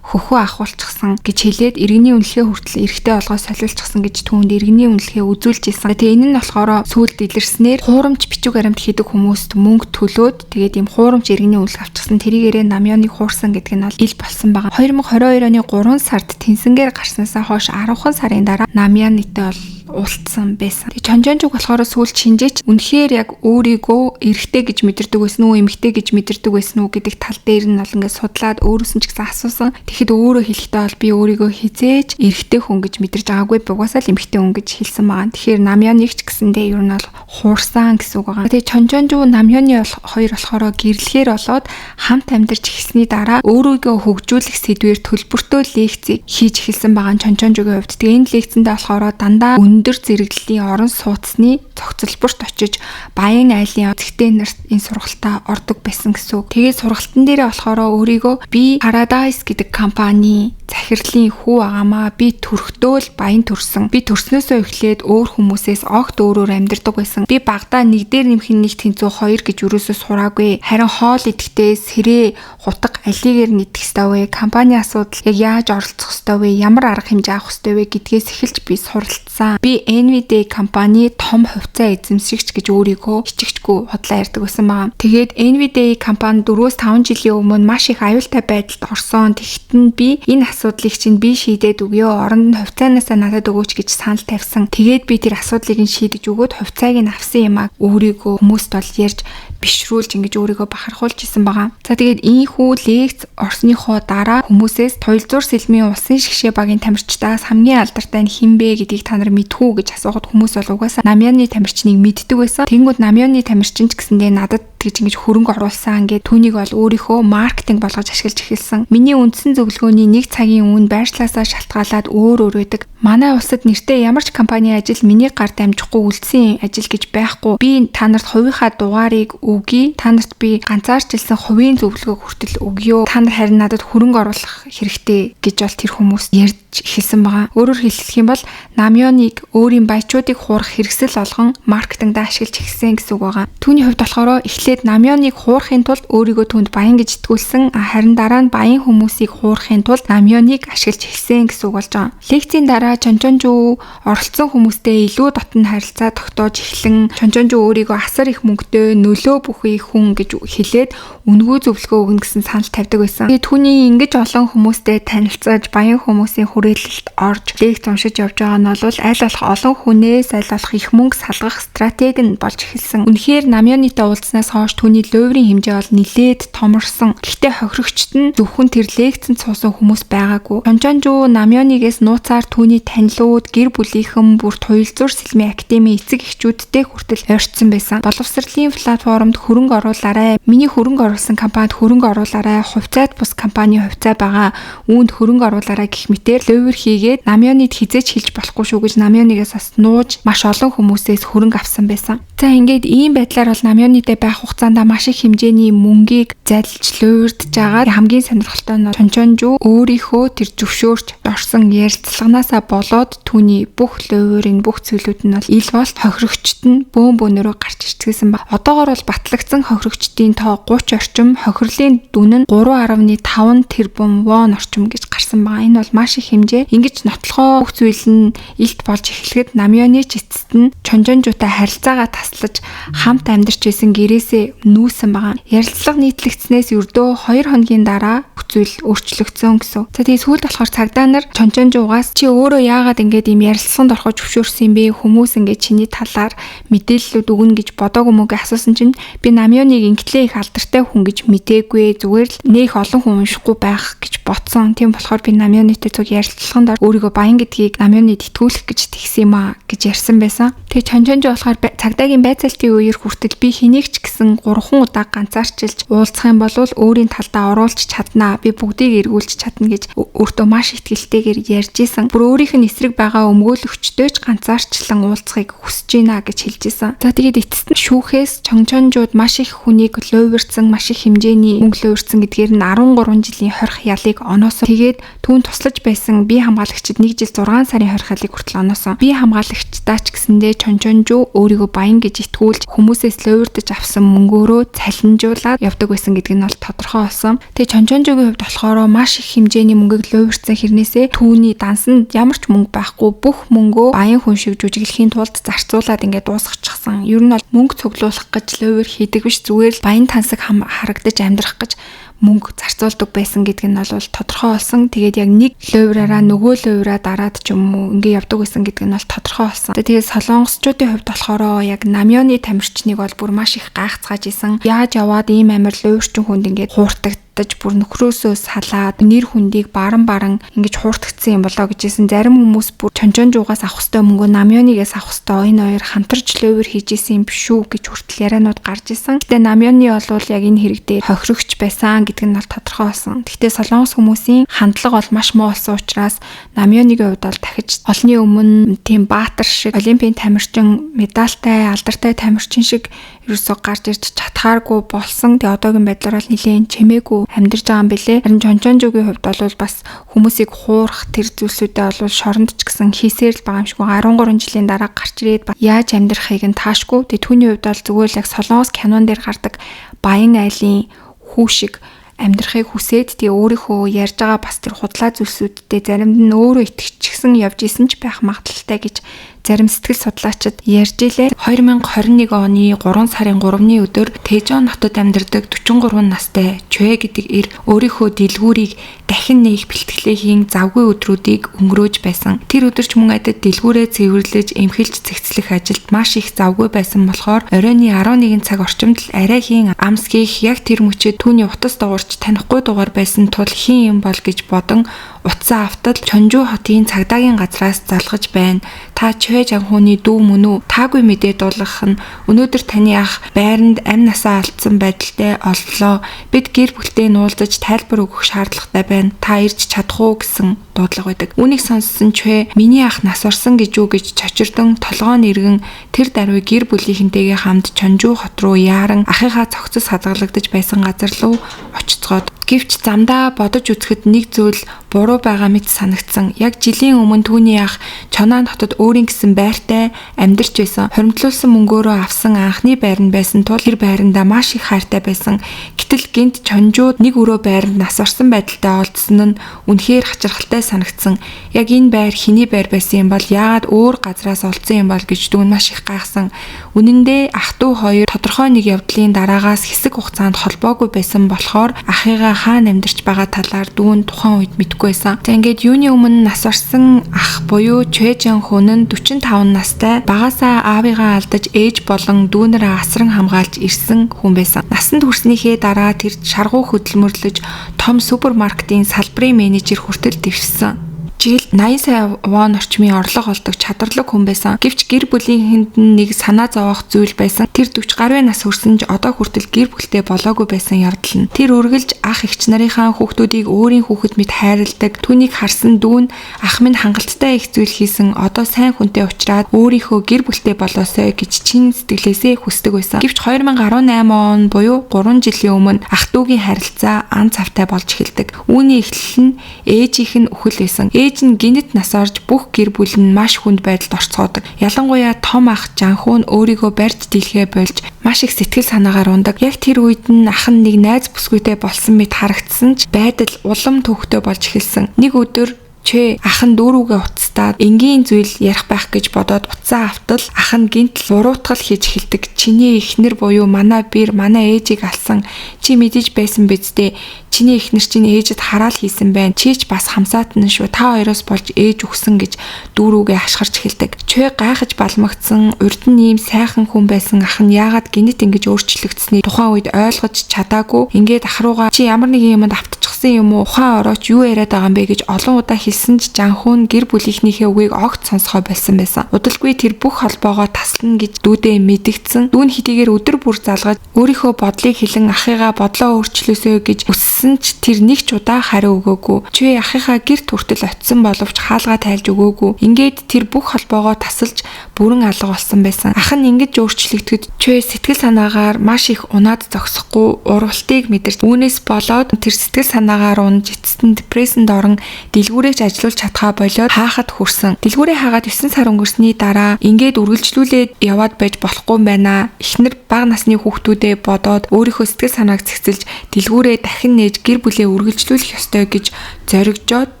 хөхөө ахуулчихсан гэж хэлээд иргэний үнэлгээ хүртэл эрэгтэй болгоо солиулчихсан гэж түүнд иргэний үнэлгээ үзүүлж исэн. Тэгээ энэ нь болохоор сүүлд илэрснээр хуурамч бичиг баримт хийдэг хүмүүст мөнгө төлөөд тэгээд ийм хуурамч иргэний үнэлгээ авчихсан. Тэрийгээрээ Намёныг хуурсан гэдэг нь бол ил болсон байгаа. 2022 оны 3 сард тэнсэнгээр гарснаасаа хойш 10 сарын дараа Намёнытай бол уулзсан байсан. Тэгээ Чонжонжуг болохоор сүүлд шинжээч үнэхээр яг өөрийгөө эрэгтэй гэж мэдэрдэг байсан уу, эмэгтэй гэж мэдэрдэг байсан уу гэдэг тал дээр нь бол ингээд судлаад өөрөөс нь ч гэсэн асуусан. Тэгэхэд өөрөө хэлэхдээ бол би өөрийгөө хизээж эрэгтэй хүн гэж мэдэрч байгаагүй, угаасаа л эмэгтэй хүн гэж хэлсэн байгаа. Тэгэхээр Намёныг ч гэсэндээ ер нь бол хуурсан гэсэн үг байгаа. Тэгээ Чонжонжуу Намёны хоёр болохоор гэрлэхээр болоод хамт амьдарч эхэлсний дараа өөрийгөө хөгжүүлэх сэдвээр төлбөртөө лекцийг хийж эхэлсэн байгаа Чонжонжуугийн хувьд. Тэгээ энэ лекцэндээ болохоор дандаа өндөр зэрэглэлийн орон сууцны зохицолборт очиж баян айлын зэгтээ нарт энэ сургалтаа ордог байсан гэсэн үг. Тэгээд сургалтын дээрээ болохоор өөрийгөө би Paradise гэдэг компани захирлын хүү байгаамаа. Би төрхтөө л баян төрсөн. Би төрснөөсөө эхлээд өөр хүмүүсээс огт өөрөөр амьдардаг байсан. Би багадаа нэг дээр нэмэх нь нэг тэнцүү хоёр гэж юусоо сураагүй. Харин хоол идэхдээ сэрээ хутга алигээр нэгдэх ёстой вэ? Компани асуудал яг яаж оролцох ёстой вэ? Ямар арга хэмжээ авах ёстой вэ гэдгээс эхэлж би суралцсан. Би NVDA компани том хувьцаа эзэмшигч гэж өөрийгөө хичигчгүй худлаа ярьдаг байсан байгаа. Тэгээд NVDA компани 4-5 жилийн өмнө маш их аюултай байдалд орсон. Тэгэхэд нь би энэ асуудлыг чинь би шийдээд өгөө. Оронд нь хувьцаанаасаа надад өгөөч гэж санал тавьсан. Тэгээд би тэр асуудлыг нь шийдэж өгөөд хувьцааг нь авсан юм а өөрийгөө хүмүүст бол ярьж бишрүүлж ингэж өөрийгөө бахархуулж исэн байгаа. За тэгээд ийхүү лекц орсныхоо дараа хүмүүсээс туйлзуур сэлмийн улсын шгшээ багийн тамирчдаас хамгийн алдартай нь хэн бэ гэдгийг та нар мэдэх үү гэж асуухад хүмүүс бол угаасаа Намёны тамирчныг мэддэг байсан. Тэнгүүд Намёны тамирчин ч гэсэндээ надад гэж ингэж хөрөнгө оруулсан ингээд түүнийг бол өөрийнхөө маркетинг болгож ашиглаж эхэлсэн. Миний үндсэн зөвлөгөөний нэг цагийн үн байршлаасаа шалтгаалаад өөр өөр байдаг. Манай улсад нэртэй ямар ч компани ажил миний гар дамжихгүй үлдсэн ажил гэж байхгүй. Би та нарт хувийнхаа дугаарыг өгье. Та нарт би ганцаарчилсан хувийн зөвлөгөө хүртэл өгье. Та нар харин надад хөрөнгө оруулах хэрэгтэй гэж бол тэр хүмүүс ярьж эхэлсэн байгаа. Өөрөөр хэлэх юм бол Намёныг өөрийн баячуудыг хуурах хэрэгсэл болгон маркетингдаа ашиглаж эхэлсэн гэсэн үг байгаа. Түүний хувьд болохоор эхлээд Намёныг хуурахын тулд өөрийгөө түүнд баян гэж итгүүлсэн, харин дараа нь баян хүмүүсийг хуурахын тулд Намёныг ашиглаж эхэлсэн гэсэн үг болж байгаа. Лекцийн дараа Чончонжүү оролцсон хүмүүстэй илүү дотн харилцаа тогтоож эхлэн Чончонжүү өөрийгөө асар их мөнгөтэй нөлөө бүхий хүн гэж хэлээд үнэгүй зөвлөгөө өгнө гэсэн санал тавьдаг байсан. Тэгээд түүний ингэж олон хүмүүстэй танилцаж баян хүмүүсийн хүрээлэлд орж лекц уншиж явж байгаа нь бол аль болох олон хүнээс аль болох их мөнгө салгах стратеги нь болж эхэлсэн. Үнэхээр Намёнытай уулзснаас хойш түүний луйврын хэмжээ бол нилээд томорсон. Гэхдээ хохирогчд нь зөвхөн тэр лекцэнд суусан хүмүүс байгаагүй. Чончонжүү Намёнигээс нууцаар түүний танилуд, гэр бүлийнхэн бүр туйлзуур сэлмийн академийн эцэг эхчүүдтэй хүртэл ойртсон байсан. Боловсролын платформд хөрөнгө оруулаарай. Миний хөрөнгө оруулсан компанид хөрөнгө оруулаарай. Хувьцаат бус компани хувьцаа байгаа. Үүнд хөрөнгө оруулаарай гэх мэтээр луйвар хийгээд Намёнид хизээч хэлж болохгүй шүү гэж Намёнигээс бас нууж маш олон хүмүүсээс хөрөнгө авсан байсан. За ингээд ийм байдлаар бол Намёныдээ байх хугацаанд маш их хэмжээний мөнгийг залж луйвардж агаад хамгийн сонирхолтой нь Чончонжүү өөрийнхөө тэр зөвшөөрч орсон ярилцлаганаасаа болоод түүний бүх луйварын бүх зүйлүүд нь бол ил болт хохирогчд нь бөөн бөөнөрөө гарч ирчихсэн ба. Одоогор бол батлагдсан хохирогчдын тоо 30 орчим, хохирлын дүн нь 3.5 тэрбум вон орчим гэж гарсан байгаа. Энэ бол маш их хэмжээ. Ингэж нотлохоо бүх зүйл нь илт болж эхлэхэд Намёны ч эцэст нь Чончонжуутай харилцаагаа таслаж хамт амьдарч байсан гэрээсээ нүүсэн байгаа. Ярилцлага нийтлэгдснээс ердөө 2 хоногийн дараа бүх зүйл өөрчлөгдсөн гэсэн. За тэгээ сүүлд болохоор цагдаа нар Чончонжуугаас чи өөрөө яагаад ингэж ийм ярилцлаганд орохоо зөвшөөрсөн юм бэ? Хүмүүс ингэж чиний талаар мэдээллүүд өгнө гэж бодоогүй мө гэж асуусан чинь би Намёныг инглээ их алдартай хүн гэж мдээгүй. Зүгээр л нэх олон хүн уншихгүй байх гэж бодсон. Тийм болохоор би Намёнытай зүг ярилцлаганд өөрийгөө баян гэдгийг Намёнид итгүүлэх гэж тэгсэн юм а гэж ярьсан байсан. Тэгээ Чончонжуу болохоор цагдаагийн байцаалтын үеэр хүртэл би хэнийг ч гэсэн 3 удаа ганцаарчилж уулзах юм бол өөрийн талдаа оруулж чаднаа. Би бүгдийг эргүүлж чадна гэж өөртөө маш итгэлтэйгээр ярьж исэн. Бүр өөрийнх нь эсрэг байгаа өмгөөлөгчтэй ч ганцаарчлан уулзахыг хүсэж байна гэж хэлж исэн. За тэгээд эцэст нь шүүхээс Чончонжууд маш их хүнийг луйварсан, маш их хэмжээний мөнгө луйварсан гэдгээр нь 13 жилийн хорих ялыг оноосон. Тэгээд түүн туслаж байсан бие хамгаалагчид 1 жил 6 сарын хорих ялыг хүртэл оноосон. Бие хамгаалагчдаа ч гэсэндээ Чончонжуу өөрийгөө баян гэж итгүүлж хүмүүсээс луйвардаж авсан мөнгөөрөө цалинжуулаад явдаг байсан гэдг нь бол тодорхой болсон. Тэгээ Чончонжуугийн хувьд болохоор маш их хэмжээний мөнгийг луйварсан хэрнээсээ түүний дансанд ямар ч мөнгө байхгүй бүх мөнгөө баян хүн шиг жүжиглэхийн тулд зарцуулаад ингээд дуусгачихсан. Ер нь бол мөнгө цуглуулах гэж луйвар хийдэг биш, зүгээр л баян тансаг харагдаж амьдрах гэж мөнгө зарцуулдаг байсан гэдг нь бол тодорхой болсон. Тэгээд яг нэг луйвраараа нөгөө луйвраа дараад ч юм уу ингээ явдаг байсан гэдг нь бол тодорхой болсон. Тэгээд солонгосчуудын хувьд болохоор яг Намёны тамирчныг бол бүр маш их гайхацгааж исэн. Яаж яваад ийм амар луйварчин хүнд ингээд хууртагдаж бүр нөхрөөсөө салаад нэр хүндийг баран баран ингэж хууртагдсан юм болоо гэж хэлсэн. Зарим хүмүүс бүр Чончонжуугаас авах ёстой мөнгөө Намёныгээс авах ёстой, энэ хоёр хамтарч луйвар хийж исэн юм биш үү гэж хүртэл яриануд гарч исэн. Гэтэ Намёны бол яг энэ хэрэг дээр хохирогч байсан гэдг нь бол тодорхой болсон. Гэхдээ солонгос хүмүүсийн хандлага бол маш муу болсон учраас Намёныгийн хувьд бол дахиж олонний өмнө тийм баатар шиг олимпийн тамирчин медальтай алдартай тамирчин шиг ерөөсөө гарч ирж чадхааргүй болсон. Тэгээ одоогийн байдлаар бол нэлээд чимээгүй амьдарч байгаа юм билэ. Харин Чончонжуугийн хувьд бол бас хүмүүсийг хуурах тэр зүйлсүүдээ бол шоронд ч гэсэн хийсээр л байгаа юм шиг байгаа. 13 жилийн дараа гарч ирээд яаж амьдрахыг нь таашгүй. Тэгээ түүний хувьд бол зүгээр л яг солонгос кинон дээр гардаг баян айлын хүү шиг амьдрахыг хүсээд тэгээ өөрийнхөө ярьж байгаа бас тэр худлаа зүйлсүүдтэй заримд нь өөрөө итгэчихсэн явж исэн ч байх магадлалтай гэж зарим сэтгэл судлаачид ярьж илээ. 2021 оны 3 сарын 3-ны өдөр Тэжон хотод амьдардаг 43 настай Чуэ гэдэг эр өөрийнхөө дэлгүүрийг дахин нээх бэлтгэлээ хийн завгүй өдрүүдийг өнгөрөөж байсан. Тэр өдөрч мөн адил дэлгүүрээ цэвэрлэж, эмхэлж цэгцлэх ажилд маш их завгүй байсан болохоор оройн 11 цаг орчимд л арай хийн амс хийх яг тэр мөчид түүний утас дуурч танихгүй дугаар байсан тул хийн юм бол гэж бодон утсаа автал Чонжу хотын цагдаагийн газраас залгаж байна. Та Чуэ Жанхууны дүү мөн үү? Таагүй мэдээ дуулгах нь өнөөдөр таны ах байранд амь насаа алдсан байдалтай оллоо. Бид гэр бүлтэй нуулзаж тайлбар өгөх шаардлагатай байна. Та ирж чадах уу гэсэн дуудлага байдаг. Үүнийг сонссон Чуэ миний ах нас орсон гэж үү гэж чочирдон толгоо нэргэн тэр даруй гэр бүлийнхэнтэйгээ хамт Чонжу хот руу яаран ахыхаа цогцос хадгалагдаж байсан газар руу очицгоод. Гэвч замдаа бодож үзэхэд нэг зүйл буруу байгаа мэт санагдсан. Яг жилийн өмнө түүний ах Чонаан хотод өөрийн гэсэн байртай амьдарч байсан. Хоримтлуулсан мөнгөөрөө авсан анхны байр нь байсан тул тэр байрандаа маш их хайртай байсан. Гэтэл гинт Чонжууд нэг өрөө байранд нас орсон байдалтай олдсон нь үнэхээр хачирхалтай санагдсан. Яг энэ байр хэний байр байсан юм бол яагаад өөр газраас олдсон юм бол гэж дүү нь маш их гайхсан. Үнэн дээр ах トゥ хоёр тодорхой нэг явдлын дараагаас хэсэг хугацаанд холбоогүй байсан болохоор ахыгаа хаана амьдарч байгаа талаар дүү нь тухайн үед мэдэхгүй байсан. За ингээд юуны өмнө нас орсон ах буюу Чуэ Жанхун нь 45 настай багасаа аавыгаа алдаж ээж болон дүүнэрээ асран хамгаалж ирсэн хүн байсан. Насанд хүрснийхээ дараа тэр шаргуу хөдөлмөрлөж том супермаркетын салбарын менежер хүртэл дэвшсэн. Жил 80 сая вон орчмын орлого олдог чадварлаг хүн байсан. Гэвч гэр бүлийнхэнд нь нэг санаа зовоох зүйл байсан. Тэр 40 гаруй нас хүрсэн ч одоо хүртэл гэр бүлтэй болоогүй байсан явдал нь. Тэр үргэлж ах эгч нарынхаа хүүхдүүдийг өөрийн хүүхэд мэт хайрладаг. Түүнийг харсан дүү нь ах минь хангалттай их зүйл хийсэн. Одоо сайн хүнтэй уулзраад өөрийнхөө гэр бүлтэй болоосой гэж чин сэтгэлээсээ хүсдэг байсан. Гэвч 2018 он буюу 3 жилийн өмнө ах дүүгийн харилцаа ан цавтай болж эхэлдэг. Үүний эхлэл нь ээжийнх нь үхэл байсан. Ээж нь гинэт нас орж бүх гэр бүл нь маш хүнд байдалд орцгоодог. Ялангуяа том ах Жанхүү нь өөрийгөө барьж дийлхээ болж маш их сэтгэл санаагаар ундаг. Яг тэр үед нь ах нь нэг найз бүсгүйтэй болсон мэт харагдсан ч байдал улам төвхтөө болж эхэлсэн. Нэг өдөр Чуэ ах нь дүүрүүгээ уцтаад энгийн зүйл ярих байх гэж бодоод утсаа автал ах нь гинтл буруутгал хийж эхэлдэг. Чиний эхнэр буюу манай бэр манай ээжийг алсан. Чи мэдэж байсан биз дээ. Чиний эхнэр чинь ээжэд хараал хийсэн байна. Чи ч бас хамсаатан шүү. Та хоёроос болж ээж өгсөн гэж дүүрүүгээ хашгирч эхэлдэг. Чуэ гайхаж балмагдсан. Урд нь ийм сайхан хүн байсан ах нь яагаад гинэт ингэж өөрчлөгдсөнийг тухайн үед ойлгож чадаагүй. Ингээд ах руугаа чи ямар нэгэн юмд автчихсан юм уу? Ухаан орооч юу яриад байгаа юм бэ гэж олон удаа хэлсэн ч Жанхүүн гэр бүлийнхнийхээ үгийг огт сонсохоо болсон байсан. Удалгүй тэр бүх холбоогоо таслана гэж дүүдээ мэдэгдсэн. Дүүн хэдийгээр өдөр бүр залгаж өөрийнхөө бодлыг хэлэн ахыгаа бодлоо өөрчлөөсэй гэж хүссэн ч тэр нэг ч удаа хариу өгөөгүй. Чуэ ахыхаа гэрт хүртэл очисон боловч хаалгаа тайлж өгөөгүй. Ингээд тэр бүх холбоогоо тасалж бүрэн алга болсон байсан. Ах нь ингэж өөрчлөгдөхөд Чуэ сэтгэл санаагаар маш их унаад зогсохгүй урвалтыг мэдэрч үүнээс болоод тэр сэтгэл санаагаар унж эцэст нь депрессэнд орон дэлгүүрээ ч ажиллуулж чадхаа болиод хаахад хүрсэн. Дэлгүүрээ хаагаад 9 сар өнгөрсний дараа ингээд үргэлжлүүлээд яваад байж болохгүй юм байна. Эхнэр бага насны хүүхдүүдээ бодоод өөрийнхөө сэтгэл санааг цэгцэлж дэлгүүрээ дахин нээж гэр бүлээ үргэлжлүүлэх ёстой гэж зоригжоод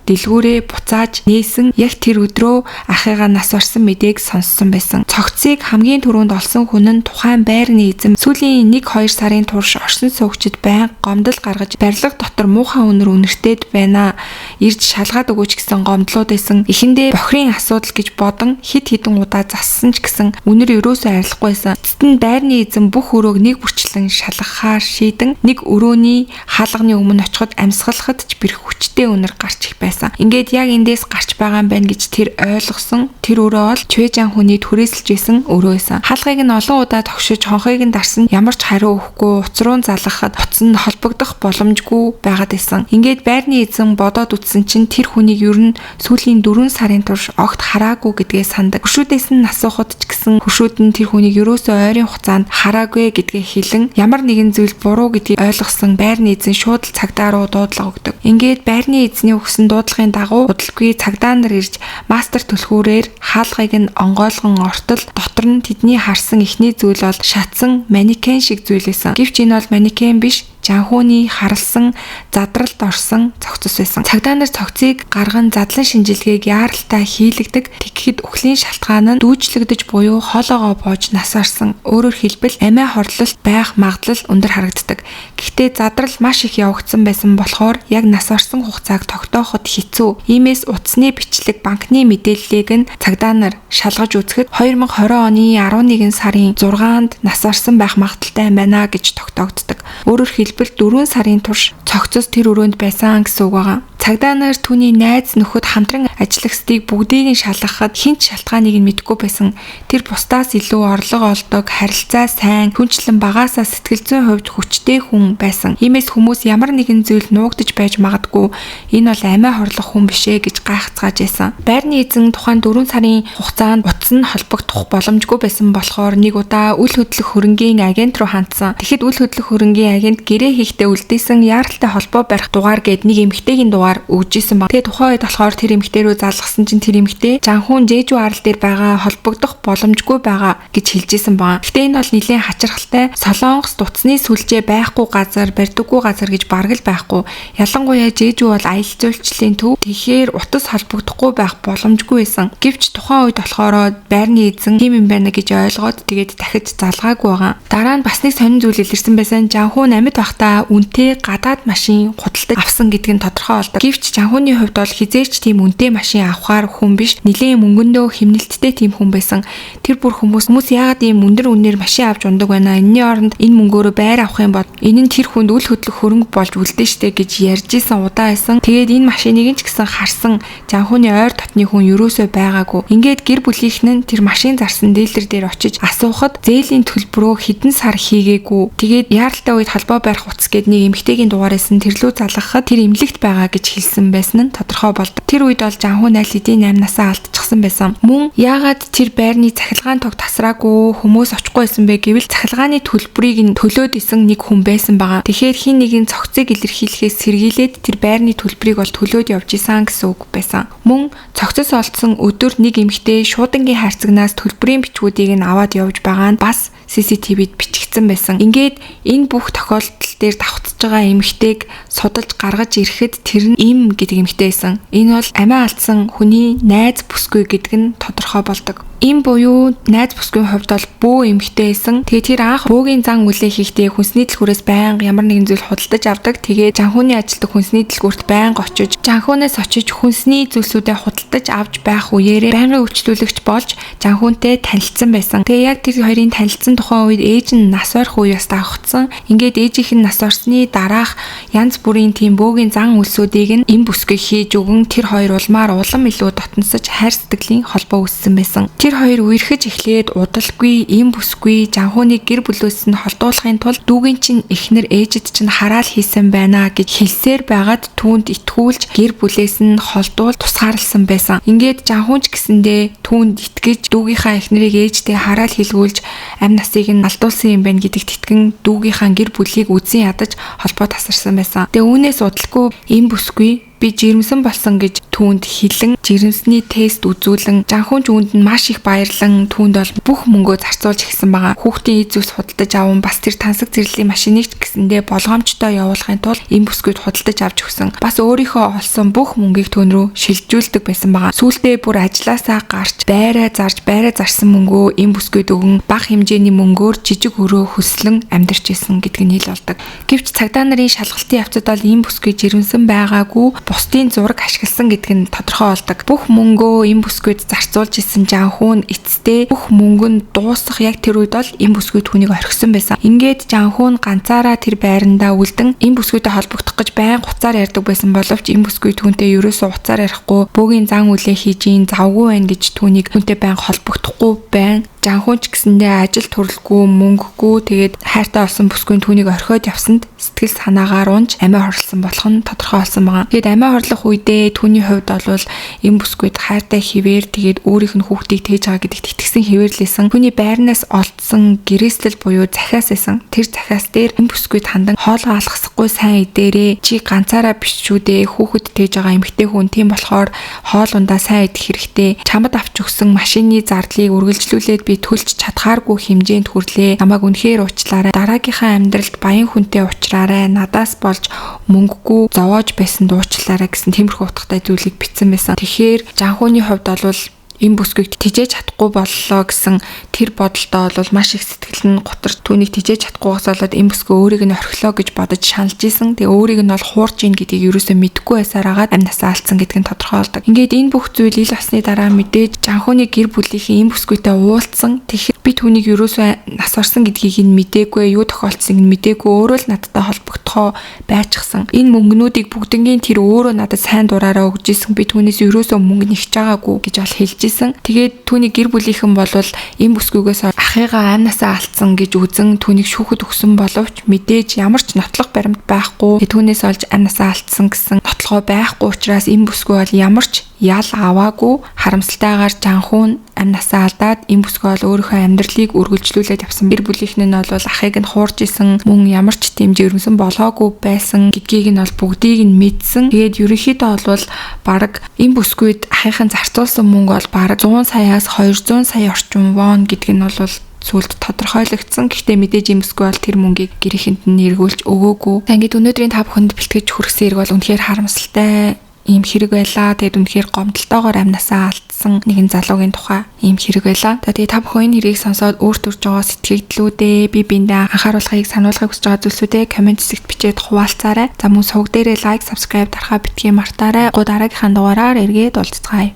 дэлгүүрээ буцааж нээсэн. Яг тэр өдрөө ахыгаа нас орсон мэдээг сонссон байсан. Цогцыг хамгийн түрүүнд олсон хүн нь тухайн байрны эзэн. Сүүлийн 1-2 сарын турш оршин суугчид байнга гомдол гаргаж барилга дотор муухай үнэр үнэртээд байна. Ирж шалгаад өгөөч гэсэн гомдлууд байсан. Эхэндээ бохирын асуудал гэж бодон хэд хэдэн удаа зассан ч гэсэн үнэр ерөөсөө арилахгүй байсан. Эцэст нь байрны эзэн бүх өрөөг нэг бүрчлэн шалгахаар шийдэн нэг өрөөний хаалганы өмнө очиход амьсгалахад ч бэрх хүчтэй үнэр гарч их байсан. Ингээд яг эндээс гарч байгаа юм байна гэж тэр ойлгосон. Тэр өрөө бол Чуэжан хүний түрээсэлж байсан өрөө байсан. Хаалгыг нь олон удаа тогшиж хонхыг нь дарсан ямар ч хариу өгөхгүй уц руу залгахад утас нь холбогдох боломжгүй байгаад байсан. Ингээд байрны эзэн бодоод үтсэн чинь тэр хүнийг ер нь сүүлийн 4 сарын турш огт хараагүй гэдгээ сандаг. Хөршүүдээс нь асуухад ч гэсэн хөршүүд нь тэр хүнийг ерөөсөө ойрын хугацаанд хараагүй гэдгээ хэлэн ямар нэгэн зүйл буруу гэдгийг ойлгосон байрны эзэн шууд л цагдаа руу дуудлага өгдөг. Ингээд байрны эзний өгсөн дуудлагын дагуу удалгүй цагдаа нар ирж мастер түлхүүрээр хаалгыг нь онгойлгон ортол дотор нь тэдний харсан эхний зүйл бол шатсан манекен шиг зүйл байсан. Гэвч энэ бол манекен биш, Жанхүүний харалсан задралд орсон цогцос байсан. Цагдаа нар цогцыг гарган задлан шинжилгээг яаралтай хийлэгдэг. Тэгэхэд үхлийн шалтгаан нь дүүжлэгдэж буюу хоолоогоо боож нас орсон. Өөрөөр хэлбэл амиа хорлолт байх магадлал өндөр харагддаг. Гэхдээ задрал маш их явагдсан байсан болохоор яг нас орсон хугацааг тогтооход хэцүү. Иймээс утасны бичлэг, банкны мэдээллийг нь цагдаа нар шалгаж үзэхэд 2020 оны 11 сарын 6-нд нас орсон байх магадлалтай юм байна гэж тогтоогддог. Өөрөөр хэлбэл 4 сарын турш цогцос тэр өрөөнд байсан гэсэн үг байгаа. Цагдаа нар түүний найз нөхөд хамтран ажиллагсдыг бүгдийг нь шалгахад хинч шалтгааныг нь мэдэхгүй байсан. Тэр бусдаас илүү орлого олдог, харилцаа сайн, хүнчлэн багаасаа сэтгэл зүйн хувьд хүчтэй хүн байсан. Иймээс хүмүүс ямар нэгэн зүйл нуугдаж байж магадгүй. Энэ бол амиа хорлох хүн биш ээ гэж гайхацгааж байсан. Байрны эзэн тухайн 4 сарын хугацаанд утас нь холбогдох боломжгүй байсан болохоор нэг удаа үл хөдлөх хөрөнгийн агент руу хандсан. Тэгэхэд үл хөдлөх хөрөнгийн агент гэрээ хийхдээ үлдээсэн яаралтай холбоо барих дугаар гээд нэг эмэгтэйгийн дугаар өгж исэн баг. Тэгээ тухайн үед болохоор тэр эмэгтэй рүү залгасан чинь тэр эмэгтэй Жанхүүн Жэжүү арал дээр байгаа холбогдох боломжгүй байгаа гэж хэлж исэн баг. Гэтэ энэ бол нэлээд хачирхалтай. Солонгос утасны сүлжээ байхгүй газар, барьдаггүй газар гэж бараг л байхгүй. Ялангуяа Жэжүү бол аялал жуулчлалын төв. Тэгэхээр утас холбогдохгүй байх боломжгүй байсан. Гэвч тухайн үед болохоор байрны эзэн тийм юм байна гэж ойлгоод тэгээд дахиж залгаагүй байгаа. Дараа нь бас нэг сонин зүйл илэрсэн байсан. Жанхүүн амьд байхдаа үнэтэй гадаад машин худалдаж авсан гэдг нь тодорхой болдог. Гэвч Жанхүүний хувьд бол хизээч тийм үнэтэй машин авахаар хүн биш. Нилээн мөнгөндөө хэмнэлттэй тийм хүн байсан. Тэр бүр хүмүүс яагаад ийм өндөр үнээр машин авч ундаг байна? Энэний оронд энэ мөнгөөрөө байр авах юм бол энэ нь тэр хүнд үл хөдлөх хөрөнгө болж үлдэн штэ гэж ярьж исэн удаа байсан. Тэгээд энэ машиныг нь ч гэсэн харсан Жанхүүний ойр дотны хүн юусоо байгаагүй. Ингээд гэр бүлийнх нь тэр машин зарсан дилер дээр очиж асуухад зээлийн төлбөрөө хэдэн сар хийгээгүй. Тэгээд яаралтай үед холбоо барих утас гээд нэг эмэгтэйгийн дугаар байсан. Тэр лүү залгахад тэр эмнэлэгт байгаа гэж хэлсэн байсан нь тодорхой болдог. Тэр үед бол Жанхүү аль хэдийн 8 насаа алдчихсан байсан. Мөн яагаад тэр байрны цахилгаан тог тасраагүй хүмүүс очихгүй байсан бэ гэвэл цахилгааны төлбөрийг нь төлөөд исэн нэг хүн байсан байгаа. Тэгэхээр хин нэгэн цогцыг илэрхийлэхээс сэргийлээд тэр байрны төлбөрийг бол төлөөд явж исэн гэсэн үг байсан. Мөн цогцос олдсон өдөр нэг эмэгтэй шуудангийн хайрцагнаас төлбөрийн бичгүүдийг нь аваад явж байгаа нь бас CCTV-д бичигдсэн байсан. Ингээд энэ бүх тохиолдол дээр давхцаж байгаа эмэгтэйг судалж гаргаж ирэхэд тэр нь им гэдэг эмэгтэй байсан. Энэ бол амиа алдсан хүний найз бүсгүй гэдэг нь тодорхой болдог. Им буюу найз бүсгүйн хувьд бол бөө эмэгтэй байсан. Тэгээ тэр анх бөөгийн зан үлээ хийхдээ хүнсний дэлгүүрээс байнга ямар нэгэн зүйл худалдаж авдаг. Тэгээ Жанхүүний ажилтдаг хүнсний дэлгүүрт байнга очиж, Жанхүүнээс очиж хүнсний зүйлсүүдээ худалдаж авч байх үеэрээ байнгын үйлчлүүлэгч болж Жанхүүнтэй танилцсан байсан. Тэгээ яг тэр хоёрын танилцсан тухайн үед ээж нь нас барих үе бас давхцсан. Ингээд ээжийнх нь нас барсны дараах янз бүрийн тийм бөөгийн зан үйлсүүдийг нь им бүсгүй хийж өгөн тэр хоёр улмаар улам илүү дотносож хайр сэтгэлийн холбоо үүссэн байсан. Тэр хоёр үерхэж эхлээд удалгүй, им бүсгүй Жанхүүнийг гэр бүлээс нь холдуулахын тулд дүүгийн чинь эхнэр ээжид чинь хараал хийсэн байна гэж хэлсээр байгаад түүнд итгүүлж гэр бүлээс нь холдуул тусгаарлсан байсан. Ингээд Жанхүүн ч гэсэндээ түүнд итгэж дүүгийнхаа эхнэрийг ээжтэй хараал хийлгүүлж амь насыг нь алдуулсан юм байна гэдэгт итгэн дүүгийнхаа гэр бүлийг үзэн ядаж холбоо тасарсан байсан. Тэгээ үүнээс удалгүй им бүсгүй би жирэмсэн болсон гэж түүнд хэлэн жирэмсний тест үзүүлэн Жанхүүн ч үүнд нь маш их баярлан түүнд бол бүх мөнгөө зарцуулж эхэлсэн байгаа. Хүүхдийн эд зүйлс худалдаж аван бас тэр тансаг зэрлийн машиныг ч гэсэндээ болгоомжтой явуулахын тулд им бүсгүйд худалдаж авч өгсөн. Бас өөрийнхөө олсон бүх мөнгийг түүн рүү шилжүүлдэг байсан байгаа. Сүүлдээ бүр ажилласаа гарч байраа зарж байраа зарсан мөнгөө им бүсгүйд өгөн бага хэмжээний мөнгөөр жижиг өрөө хөслөн амьдарч исэн гэдг нь хэл болдог. Гэвч цагдаа нарын шалгалтын явцад бол им бүсгүй жирэмсэн байгаагүй бусдын зураг ашигласан гэдг нь тодорхой болдог. Бүх мөнгөө им бүсгүйд зарцуулж исэн Жанхүүн эцэстээ бүх мөнгө нь дуусах яг тэр үед бол им бүсгүй түүнийг орхисон байсан. Ингээд Жанхүүн ганцаараа тэр байрандаа үлдэн им бүсгүйтэй холбогдох гэж байнга уцаар ярьдаг байсан боловч им бүсгүй түүнтэй ерөөсөө уцаар ярихгүй бөөгийн зан үлээ хийж ийн завгүй байна гэж түүнийг түүнтэй байнга холбогдохгүй байна. Жанхүүн ч гэсэндээ ажил төрөлгүй мөнгөгүй тэгээд хайртай болсон бүсгүйн түүнийг орхиод явсанд сэтгэл санаагаар унж амиа хорлсон болох нь тодорхой болсон байгаа. Тэгээд амиа хорлох үедээ түүний хувьд бол им бүсгүйд хайртай хിവэр тэгээд өөрийнх нь хүүхдийг тээж байгаа гэдэгт итгэсэн хിവэрлээсэн. Түүний байрнаас олдсон гэрээслэл буюу захиас байсан. Тэр захиас дээр им бүсгүйд хандан хоолоо алгасахгүй сайн идээрээ чи ганцаараа биш шүү дээ хүүхэд тээж байгаа эмэгтэй хүн тийм болохоор хоол ундаа сайн идэх хэрэгтэй. Чамд авч өгсөн машины зардлыг үргэлжлүүлээд би төлж чадхааргүй хэмжээнд хүрлээ. Намайг үнэхээр уучлаарай. Дараагийнхаа амьдралд баян хүнтэй уулзраарай. Надаас болж мөнгөгүй зовоож байсан дуучлаарай гэсэн тиймэрхүү утгатай зүйлийг бичсэн байсан. Тэгэхээр Жанхүүний хувьд бол эм бүсгүйг тэжээж чадахгүй боллоо гэсэн тэр бодолдоо бол маш их сэтгэл нь гутарч түүнийг тэжээж чадахгүйгээс болоод эм бүсгүй өөрийг нь орхилоо гэж бодож шаналж исэн. Тэгээ өөрийг нь бол хуурж ийн гэдгийг ерөөсөө мэдэхгүй байсаар агаад амь насаа алдсан гэдг нь тодорхойлдог. Ингээд энэ бүх зүйл ил басны дараа мэдээж Жанхүүний гэр бүлийнхэн эм бүсгүйтэй уулзсан. Тэгэхээр би түүнийг ерөөсөө нас орсон гэдгийг нь мдээгүй, юу тохиолдсоныг нь мдээгүй, өөрөө л надтай холбогдохоо байчихсан. Энэ мөнгнүүдийг бүгднгийн тэр өөрөө надад сайн дураараа өгж исэн. Би түүнээс ерөөсөө мөнгө нэгч байгаагүй гэж бол хэлж исэн. Тэгээд түүний гэр бүлийнхэн болвол эм бүсгүйгээс ахыгаа амь насаа алдсан гэж үзэн түүнийг шүүхэд өгсөн боловч мэдээж ямар ч нотлох баримт байхгүй. Түүнээс олж амь насаа алдсан гэсэн нотлогоо байхгүй учраас эм бүсгүй бол ямар ч ял аваагүй. Харамсалтайгаар Жанхүүн амь насаа алдаад эм бүсгүй бол өөрийнхөө амьдралыг үргэлжлүүлээд явсан. Гэр бүлийнхэн нь бол ахыг нь хуурж исэн, мөн ямар ч тийм жирэмсэн болоогүй байсан гэдгийг нь бол бүгдийг нь мэдсэн. Тэгээд ерөнхийдөө бол бараг эм бүсгүйд ахынхын зарцуулсан мөнгө бол бараг 100 саяас 200 сая орчим вон гэдг нь бол сүүлд тодорхойлогдсон. Гэхдээ мэдээж эм бүсгүй бол тэр мөнгийг гэрийнхэнд нь эргүүлж өгөөгүй. За ингээд өнөөдрийн та бүхэнд бэлтгэж хүргэсэн хэрэг бол үнэхээр харамсалтай ийм хэрэг байлаа. Тэгээд үнэхээр гомдолтойгоор амь насаа алдсан нэгэн залуугийн тухай ийм хэрэг байлаа. За тэгээд та бүхэн энэ хэргийг сонсоод өөр төрж байгаа сэтгэгдлүүдээ, би биендээ анхааруулахыг сануулахыг хүсэж байгаа зүйлсүүдээ comment хэсэгт бичээд хуваалцаарай. За мөн сувг дээрээ like, subscribe дарахаа битгий мартаарай. Дараагийнхаа дугаараар эргээд уулзцгаая.